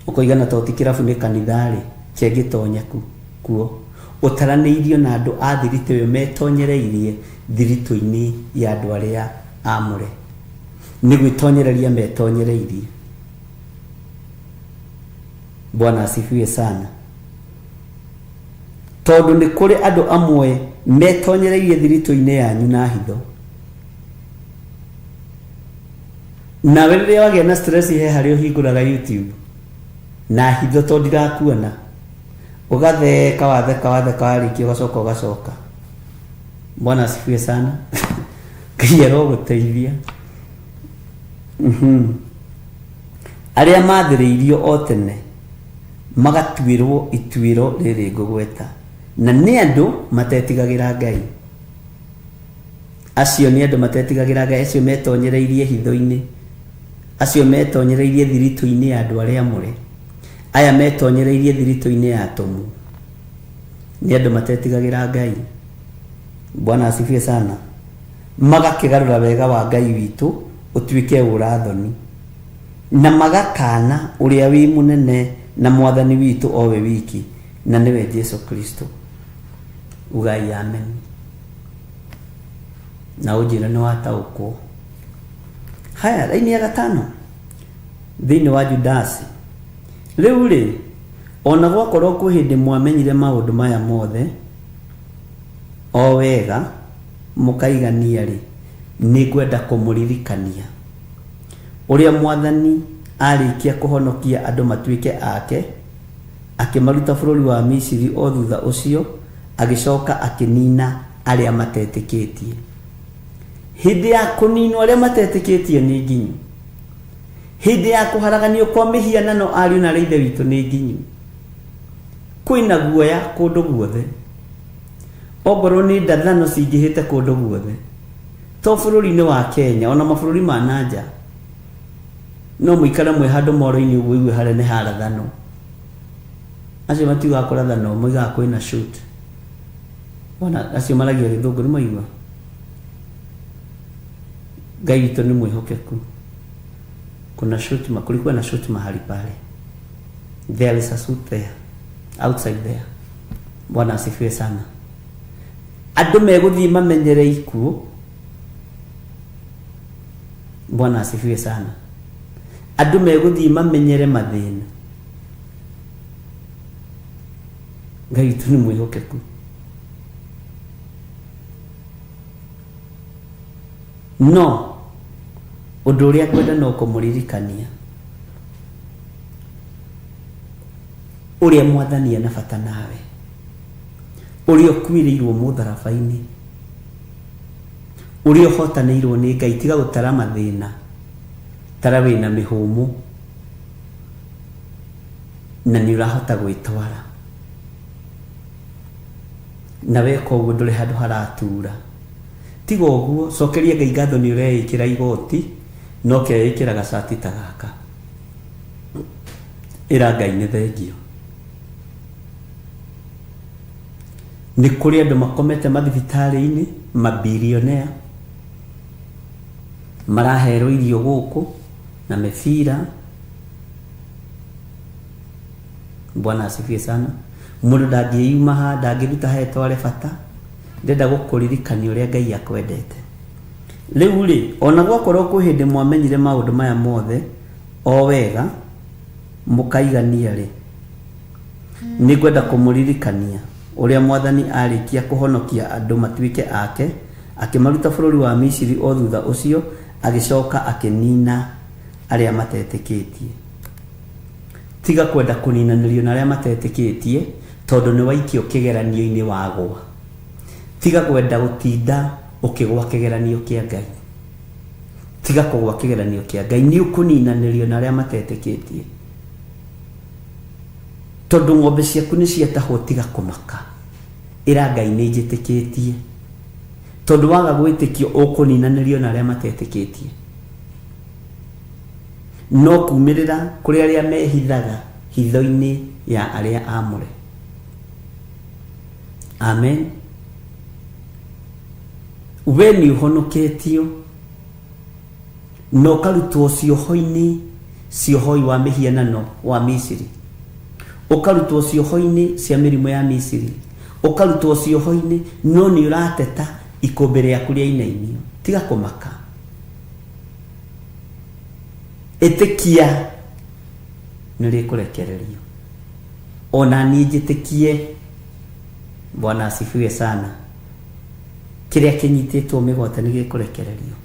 Ũkoiga na to ti kĩrabu nĩ kanitha rĩ, kĩngĩtonya ku kuo. Ũtaranĩirio na andũ a thiritũ ĩyo metonyereirie thiritũ-inĩ ya andũ arĩa amũre. Nĩ gwĩtonyereria metonyereirie. Bwana asifiwe sana. Tondũ nĩ kũrĩ andũ amwe metonyereirie thiritũ-inĩ yanyu na hitho. Nawe rĩrĩa wagĩa na stress he harĩa ũhingũraga YouTube na hitho tondũ ndirakuona. Ũgatheka watheka watheka warĩkia ũgacoka ũgacoka. Bwana asifiwe sana. Ngai arogũteithia. Arĩa mathĩrĩirio o tene magatuĩrwo ituĩro rĩrĩ ngũgweta, na nĩ andũ matetigagĩra Ngai. Acio nĩ andũ matetigagĩra Ngai, acio metonyereirie hitho-inĩ, acio metonyereirie thiritũ-inĩ ya andũ arĩa amũre, aya metonyereirie thiritũ-inĩ ya atũmwo, nĩ andũ matetigagĩra Ngai. Bwana asifiwe sana. Magakĩgarũra wega wa Ngai witũ ũtuĩke ũrathoni, na magakana ũrĩa wĩ mũnene na mwathani witũ o we wiki, na nĩwe Jesu Kristo. Ugai amen. Na ũnjĩre nĩ wataũkwo. Haya, raini ya gatano thĩinĩ wa Judasi. Rĩu rĩ, ona gwakorwo kwĩ hĩndĩ mwamenyire maũndũ maya mothe o wega mũkaigania rĩ, nĩ ngwenda kũmũririkania ũrĩa mwathani arĩkia kũhonokia andũ matuĩke ake, akĩmaruta bũrũri wa Misiri, o thutha ũcio agĩcoka akĩnina arĩa matetĩkĩtie. Hĩndĩ ya kũninwo arĩa matetĩkĩtie nĩ nginyu. Hĩndĩ ya kũharaganio kwa mĩhianano ariũ na arĩa ithe witũ nĩ nginyu. Kwĩna guoya kũndũ guothe. Ongorwo nĩ ndathano cingĩhĩte kũndũ guothe. To bũrũri-inĩ wa Kenya, ona mabũrũri ma nanja. No mũikare mwĩ handũ moro-inĩ ũguo ũigue harĩa nĩ harathano. Acio matiugaga kũrathanwo, moigaga kwĩna shoot. Ona acio maragia gĩthũngũ nĩ maigua. Ngai witũ nĩ mwĩhokeku. Kuna shoot, kulikuwa na shoot mahali pale. There is a shoot there, outside there. Bwana asifiwe sana. Andũ megũthiĩ mamenyere ikuũ. Bwana asifiwe sana. Andũ megũthiĩ mamenyere mathĩna. Ngai witũ nĩ mwĩhokeku. No ũndũ ũrĩa ngwenda no kũmũririkania ũrĩa mwathani ena bata nawe, ũrĩa ũkuĩrĩirwo mũtharaba-inĩ, ũrĩa ũhotanĩirwo nĩ Ngai. Tiga gũtara mathĩna, tara wĩna mĩhũmũ na nĩ ũrahota gwĩtwara, na weka ũguo ndũrĩ handũ haratura. Tiga ũguo, cokeria Ngai ngatho nĩ ũreĩkĩra igoti no keĩkĩra gacati ta gaka. Ĩra Ngai nĩ thengio. Nĩ kũrĩ andũ makomete mathibitarĩ-inĩ, mabilionea, maraherwo irio gũkũ na mĩbira. Bwana asifiwe sana. Mũndũ ndangĩyuma haha, ndangĩruta haha etware bata. Ndĩrenda gũkũririkania ũrĩa Ngai akwendete. Rĩu rĩ, ona gwakorwo kwĩ hĩndĩ mwamenyire maũndũ maya mothe o wega mũkaigania rĩ, nĩ ngwenda kũmũririkania ũrĩa mwathani arĩkia kũhonokia andũ matuĩke ake, akĩmaruta bũrũri wa Misiri, o thutha ũcio agĩcoka akĩnina arĩa matetĩkĩtie. Tiga kwenda kũninanĩrio na arĩa matetĩkĩtie, tondũ nĩ waikio kĩgeranio-inĩ wagwa. Tiga kwenda gũtinda ũkĩgwa kĩgeranio kĩa Ngai. Tiga kũgwa kĩgeranio kĩa Ngai, nĩ ũkũninanĩrio na arĩa matetĩkĩtie. Tondũ ng'ombe ciaku nĩ ciatahwo, tiga kũmaka. Ĩra Ngai nĩ njĩtĩkĩtie. Tondũ waga gwĩtĩkio ũkũninanĩrio na arĩa matetĩkĩtie. No kumĩrĩra kũrĩ arĩa mehithaga hitho-inĩ ya arĩa amũre. Amen. We nĩ ũhonoketio na ũkarutwo cioho-inĩ ciohoi wa mĩhianano wa Misiri, ũkarutwo cioho-inĩ cia mĩrimũ ya Misiri, ũkarutwo cioho-inĩ, no nĩ ũrateta ikũmbĩ rĩaku rĩainainio. Tiga kũmaka, ĩtĩkia nĩ rĩkũrekererio. Ona niĩ njĩtĩkie. Bwana asifiwe sana. Kĩrĩa kĩnyitĩtwo mĩgwate nĩ gĩkũrekererio.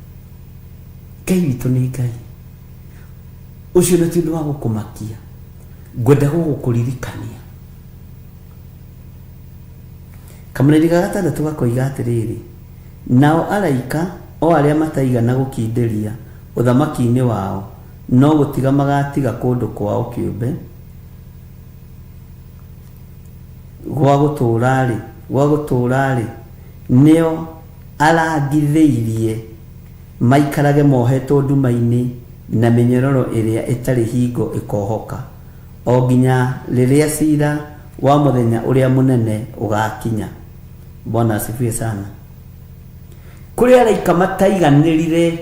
Ngai witũ nĩ Ngai. Ũcio na ti ũndũ wa gũkũmakia. Ngwenda gũgũkũririkania. Kamũraini ga gatandatũ gakoiga atĩrĩrĩ, nao araika o arĩa mataigana gũkindĩria ũthamaki-inĩ wao, no gũtiga magatiga kũndũ kwao kĩũmbe gwa gũtũũra-rĩ, gwa gũtũũra-rĩ, nĩo arangithĩirie maikarage mohetwo nduma-inĩ na mĩnyororo ĩrĩa ĩtarĩ hingo ĩkohoka, o nginya rĩrĩa cira wa mũthenya ũrĩa mũnene ũgakinya. Bwana asifiwe sana. Kũrĩ araika mataiganĩrire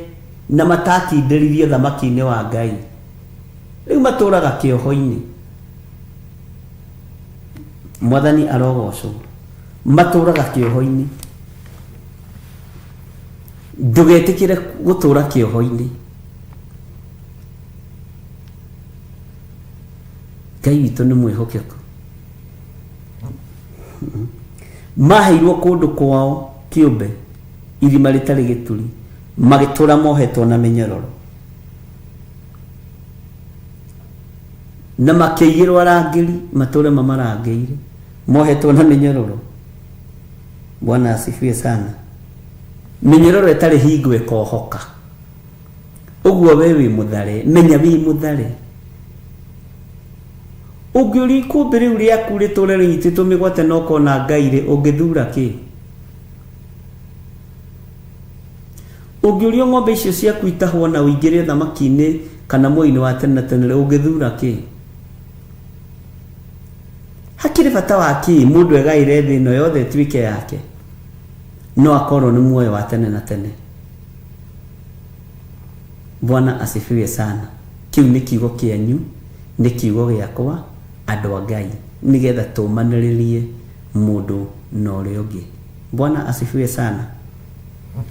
na matakindĩririe ũthamaki-inĩ wa Ngai, rĩu matũũraga kĩoho-inĩ. Mwathani arogocwo. Matũũraga kĩoho-inĩ. Ndũgetĩkĩre gũtũũra kĩoho-inĩ. Ngai witũ nĩ mwĩhokeku. Maheirwo kũndũ kwao kĩũmbe, irima rĩtarĩ gĩturi, magĩtũũra mohetwo na mĩnyororo. Na makĩigĩrwo arangĩri matũũre mamarangĩire, mohetwo na mĩnyororo. Bwana asifiwe sana. Mĩnyororo ĩtarĩ hingo ĩkohoka. Ũguo we wĩ mũthare, menya wĩ mũthare. Ũngĩũria ikũmbĩ rĩu rĩaku rĩtũũre rĩnyitĩtwo mĩgwate na ũkona Ngai rĩ, ũngĩthura kĩ? Ũngĩũrio ng'ombe icio ciaku itahwo na ũingĩre ũthamaki-inĩ kana muoyo-inĩ wa tene na tene rĩ, ũngĩthura kĩ? Hakĩrĩ bata wa kĩ mũndũ egaĩre thĩ ĩno yothe ĩtuĩke yake, no akorwo nĩ muoyo wa tene na tene? Bwana asifiwe sana. Kĩu nĩ kiugo kĩanyu, nĩ kiugo gĩakwa, andũ a Ngai, nĩgetha tũmanĩrĩrie mũndũ na ũrĩa ũngĩ. Bwana asifiwe sana.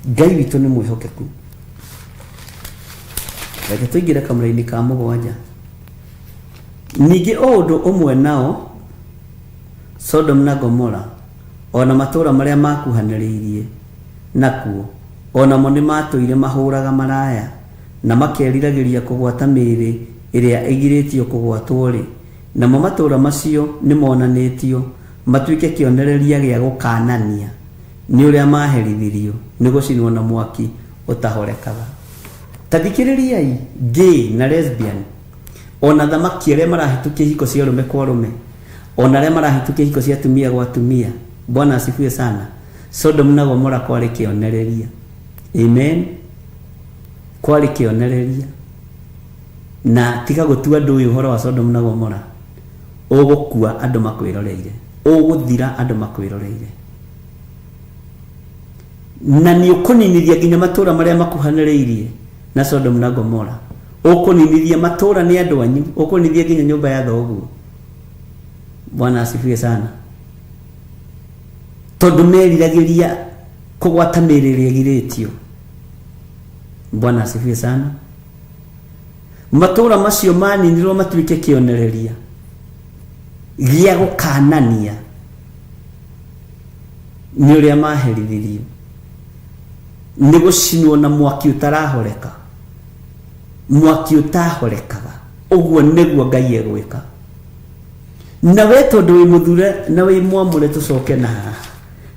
Ngai witũ nĩ mwĩhokeku. Reke tũingĩre kamũra-inĩ ka mũgwanja. Ningĩ o ũndũ ũmwe nao, Sodom na Gomora, o na matũũra marĩa maakuhanĩrĩirie nakuo, o namo nĩmaatũire mahũraga maraya, na makeriragĩria kũgwata mĩĩrĩ ĩrĩa ĩgirĩtio kũgwatwo-rĩ, namo matũũra macio nĩmonanĩtio matuĩke kĩonereria gĩa gũkaanania nĩ ũrĩa maaherithirio nĩ gũcinwo na mwaki ũtahorekaga. Ta thikĩrĩriai, gay na lesbian, o na thamaki arĩa marahĩtũkia ihiko cia arũme kwa arũme, o na arĩa marahĩtũkia ihiko cia atumia gwa atumia. Bwana asifiwe sana. Sodom na Gomora kwarĩ kĩonereria. Amen. Kwarĩ kĩonereria. Na tiga gũtua andũ ũyũ ũhoro wa Sodom na Gomora. Ũgũkua andũ makwĩroreire. Ũgũthira andũ makwĩroreire. Na nĩ ũkũninithia nginya matũũra marĩa makuhanĩrĩirie na Sodom na Gomora. Ũkũninithia matũũra nĩ andũ anyu. Ũkũninithia nginya nyũmba ya thoguo. Bwana asifiwe sana. Tondũ meriragĩria kũgwata mĩĩrĩ ĩrĩa ĩgirĩtio. Bwana asifiwe sana. Matũũra macio maninirwo matuĩke kĩonereria gĩa gũkanania nĩ ũrĩa maherithirio nĩ gũcinwo na mwaki ũtarahoreka, mwaki ũtahorekaga. Ũguo nĩguo Ngai egwĩka. Na we tondũ wĩ mũthure na wĩ mwamũre, tũcoke na haha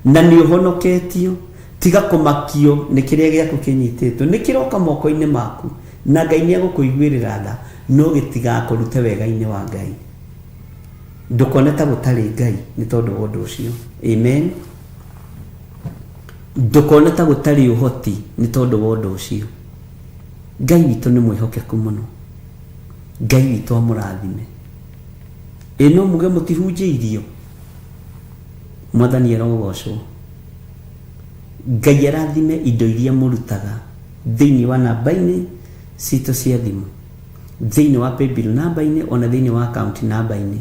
na nĩ ũhonoketio, tiga kũmakio nĩ kĩrĩa gĩaku kĩnyitĩtwo. Nĩ kĩroka moko-inĩ maku na Ngai nĩ egũkũiguĩrĩra tha, no gĩtigakũrute wega-inĩ wa Ngai. Ndũkone ta gũtarĩ Ngai nĩ tondũ wa ũndũ ũcio. Amen. Ndũkone ta gũtarĩ ũhoti nĩ tondũ wa ũndũ ũcio. Ngai witũ nĩ mwĩhokeku mũno. Ngai witũ amũrathime. Ĩ no muge mũtihunjĩirio? Mwathani arogocwo. Ngai arathime indo iria mũrutaga thĩinĩ wa namba-inĩ citũ cia thimũ, thĩinĩ wa paybill namba-inĩ ona thĩinĩ wa account namba-inĩ.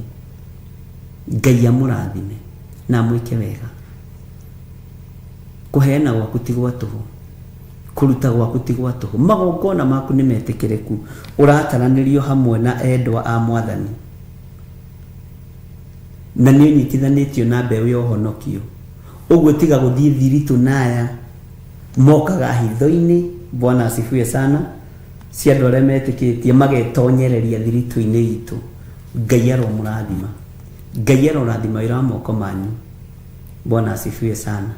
Ngai amũrathime na amwĩke wega. Kũheana gwaku ti gwa tũhũ, kũruta gwaku ti gwa tũhũ. Magongona maku nĩ metĩkĩrĩku, ũrataranĩrio hamwe na endwa a Mwathani, na nĩ ũnyitithanĩtio na mbeũ ya ũhonokio. Ũguo tiga gũthiĩ thiritũ na aya mokaga hitho-inĩ, Bwana asifiwe sana, cia andũ arĩa metĩkĩtie magetonyereria thiritũ-inĩ itũ. Ngai aromũrathima. Ngai arorathima wĩra wa moko manyu. Bwana asifiwe sana.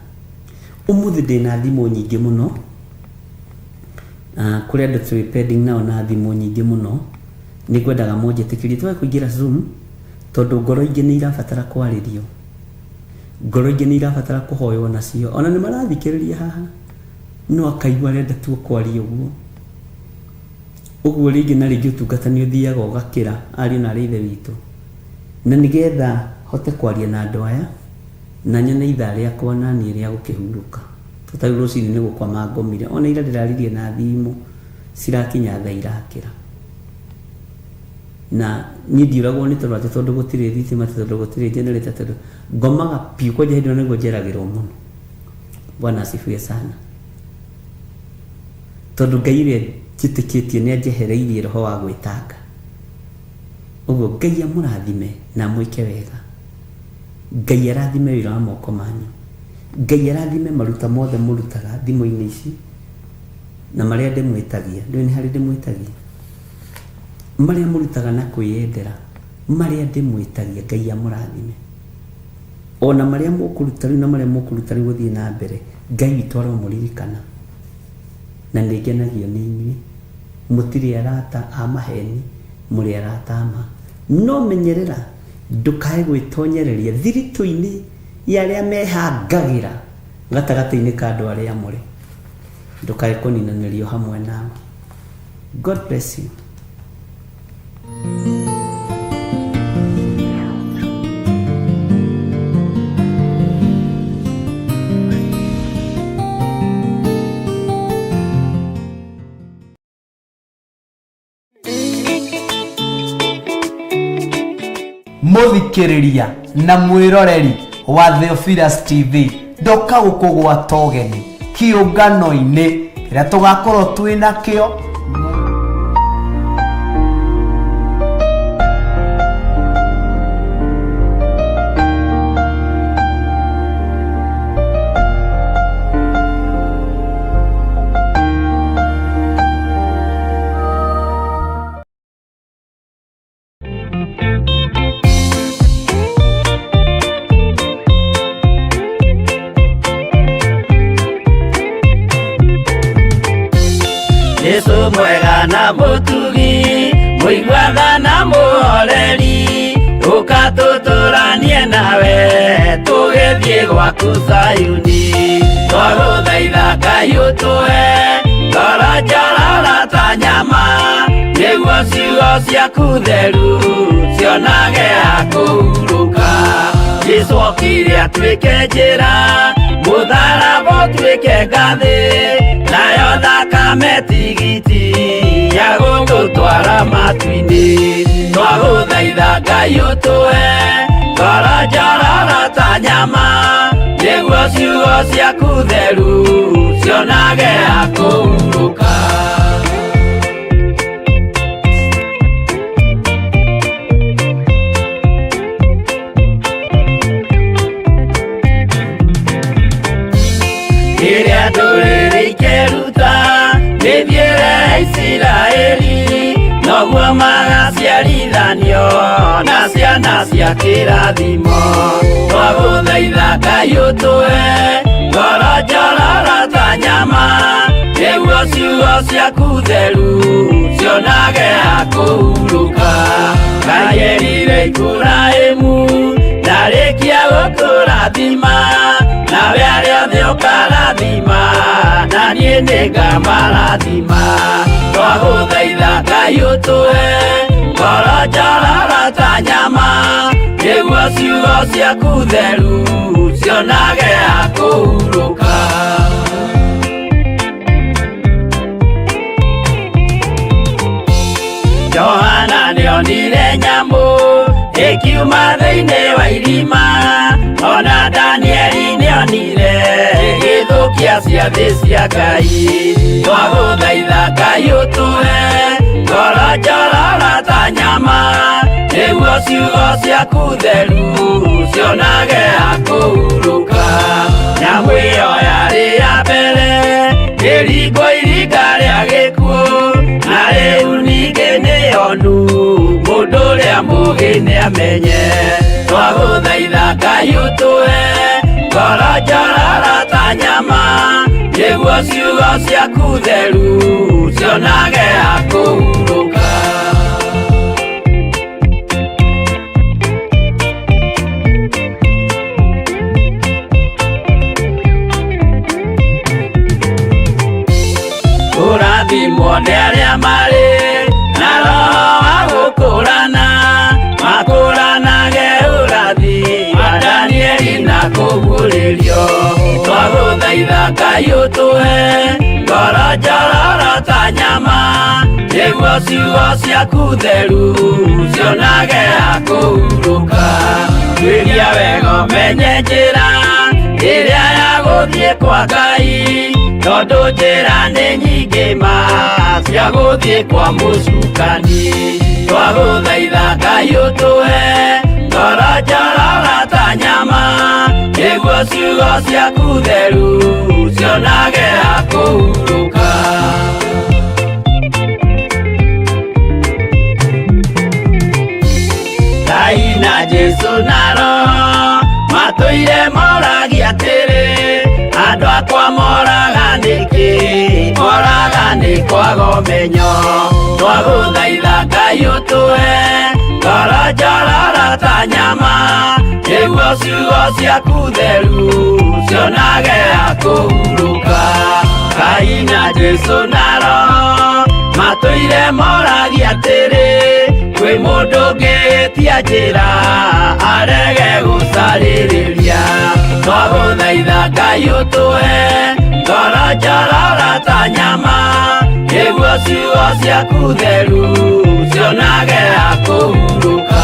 Ũmũthĩ ndĩna thimũ nyingĩ mũno. Kũrĩ andũ twĩ pending nao na thimũ nyingĩ mũno. Nĩ ngwendaga mũnjĩtĩkĩrie twage kũingĩra Zoom tondũ ngoro ingĩ nĩ irabatara kwarĩrio. Ngoro ingĩ nĩ irabatara kũhoywo nacio. Ona nĩ marathikĩrĩria haha no akaigua arenda tu kwaria ũguo. Ũguo rĩngĩ na rĩngĩ ũtungata nĩ ũthiaga ũgakĩra ariũ na arĩ ithe witũ. Na nĩgetha hote kwaria na andũ aya na nyone ithaa rĩakwa na niĩ rĩa gũkĩhurũka. Tondũ ta rĩu rũcinĩ nĩ gũkoma ngomire. Ona ira ndĩraririe na thimũ cirakinya thaa irakĩra. Na niĩ ndiũragwo nĩ toro atĩ tondũ gũtirĩ thitima, atĩ tondũ gũtirĩ generator, tondũ ngomaga biũ kwanja hĩndĩ ĩyo nĩguo njeragĩrwo mũno. Bwana asifiwe sana. Tondũ Ngai ũrĩa njĩtĩkĩtie nĩ anjehereirie roho wa gwĩtanga. Ũguo Ngai amũrathime na amwĩke wega. Ngai arathime wĩra wa moko manyu. Ngai arathime maruta mothe mũrutaga thimũ-inĩ ici na marĩa ndĩmwĩtagia. Ndũĩ nĩ harĩ ndĩmwĩtagia? Marĩa mũrutaga na kwĩyendera, marĩa ndĩmwĩtagia, Ngai amũrathime. Ona marĩa mũkũruta rĩu na marĩa mũkũruta rĩu gũthiĩ na mbere, Ngai witũ aromũririkana. Na nĩ ngenagio nĩ inyuĩ. Mũtirĩ arata a maheni, mũrĩ arata a ma. No menyerera ndũkae gwĩtonyereria thiritũ-inĩ ya arĩa mehangagĩra gatagatĩ-inĩ ka andũ arĩa amũre. Ndũkae kũninanĩrio hamwe nao. God bless you. Mũthikĩrĩria na mwĩroreri wa Theophilus TV, ndoka gũkũgwata ũgeni kĩũngano-inĩ kĩrĩa tũgakorwo twĩ nakĩo. Jesu mwega na mũtugi, mũiguaga na mũhoreri, ũka tũtũranie nawe tũgĩthiĩ gwaku Zayuni. Twagũthaitha Ngai ũtũhe ngoro njororo ta nyama, nĩguo ciugo ciaku theru cionage ha kũhurũka. Jesu okire atuĩke njĩra, mũtharaba ũtuĩke ngathĩ, nayo thakame tigiti ya gũtũtwara matu-inĩ. Twagũthaitha Ngai ũtũhe ngoro njororo ta nyama, nĩguo ciugo ciaku theru cionage ha kũhurũka. Rĩrĩa ndũrĩrĩ ikeruta mĩthiĩre ya Isiraeli, noguo magaciarithanio na ciana cia kĩrathimo. Twagũthaitha Ngai ũtũhe ngoro njororo ta nyama, nĩguo ciugo ciaku theru cionage ha kũhurũka. Ngai erire Iburahĩmu ũtũrathima, nawe arĩa othe ũkarathima, na niĩ nĩngamarathima. Twagũthaitha Ngai ũtũhe ngoro njororo ta nyama, nĩguo ciugo ciaku theru cionage ha kũhurũka. Johana nĩonire nyamũ ĩkiuma thĩinĩ wa irima, ona Danieli nĩonire ĩgĩthũkia ciathĩ cia Ngai. Twagũthaitha Ngai ũtũhe ngoro njororo ta nyama, nĩguo ciugo ciaku theru cionage ha kũhurũka. Nyamũ ĩyo yarĩ ya mbere ĩringwo iringa rĩa gĩkuũ, na rĩu ningĩ nĩyonu mũndũ ũrĩa mũũgĩ nĩamenye. Twagũthaitha Ngai ũtũhe ngoro njororo ta nyama, nĩguo ciugo ciaku theru cionage ha kũhurũka. Kũrathimwo nĩ arĩa marĩ na roho wa gũkũrana, makũranage ũrathi wa Danieli na kũguũrĩrio. Twagũthaitha Ngai ũtũhe ngoro njororo ta nyama, nĩguo ciugo ciaku theru cionage ha kũhurũka. Tuĩria wega ũmenye njĩra ĩrĩa ya gũthiĩ kwa Ngai, tondũ njĩra nĩ nyingĩ ma cia gũthiĩ kwa mũcukani. Twagũthaitha Ngai ũtũhe ngoro njororo ta nyama, nĩguo ciugo ciaku theru cionage ha kũhurũka. Ngai na Jesũ na Roho matũire moragia atĩrĩ, andũ akwa moraga nĩkĩ? Moraga nĩ kwaga ũmenyo. Twagũthaitha Ngai ũtũhe ngoro njororo ta nyama, nĩguo ciugo ciaku theru cionage ha kũhurũka. Ngai na Jesũ na Roho matũire moragia atĩrĩ, kwĩ mũndũ ũngĩtia njĩra arege gũcarĩrĩria. Twagũthaitha Ngai ũtũhe ngoro njororo ta nyama, nĩguo ciugo ciaku theru cionage ha kũhurũka.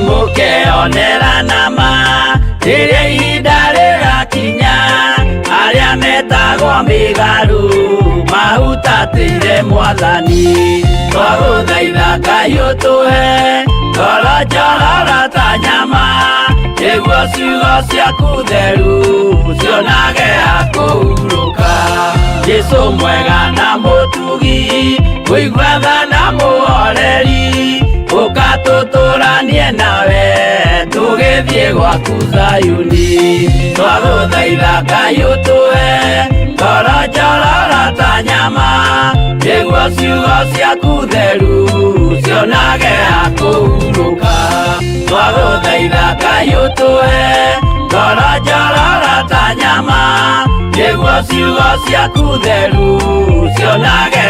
Nĩmũkeonera nama rĩrĩa ihinda rĩgakinya, arĩa metagwo mĩgarũ mahutatĩire Mwathani. Twagũthaitha Ngai ũtũhe ngoro njororo ta nyama, nĩguo ciugo ciaku theru cionage ha kũhurũka. Jesũ mwega na mũtugi, mũigua tha na mũhoreri, ũka tũtũranie nawe tũgĩthiĩ gwaku Zayuni. Twagũthaitha Ngai ũtũhe ngoro njororo ta nyama, nĩguo ciugo ciaku theru cionage ha kũhurũka. Twagũthaitha Ngai ũtũhe ngoro njororo ta nyama, nĩguo ciugo ciaku theru cionage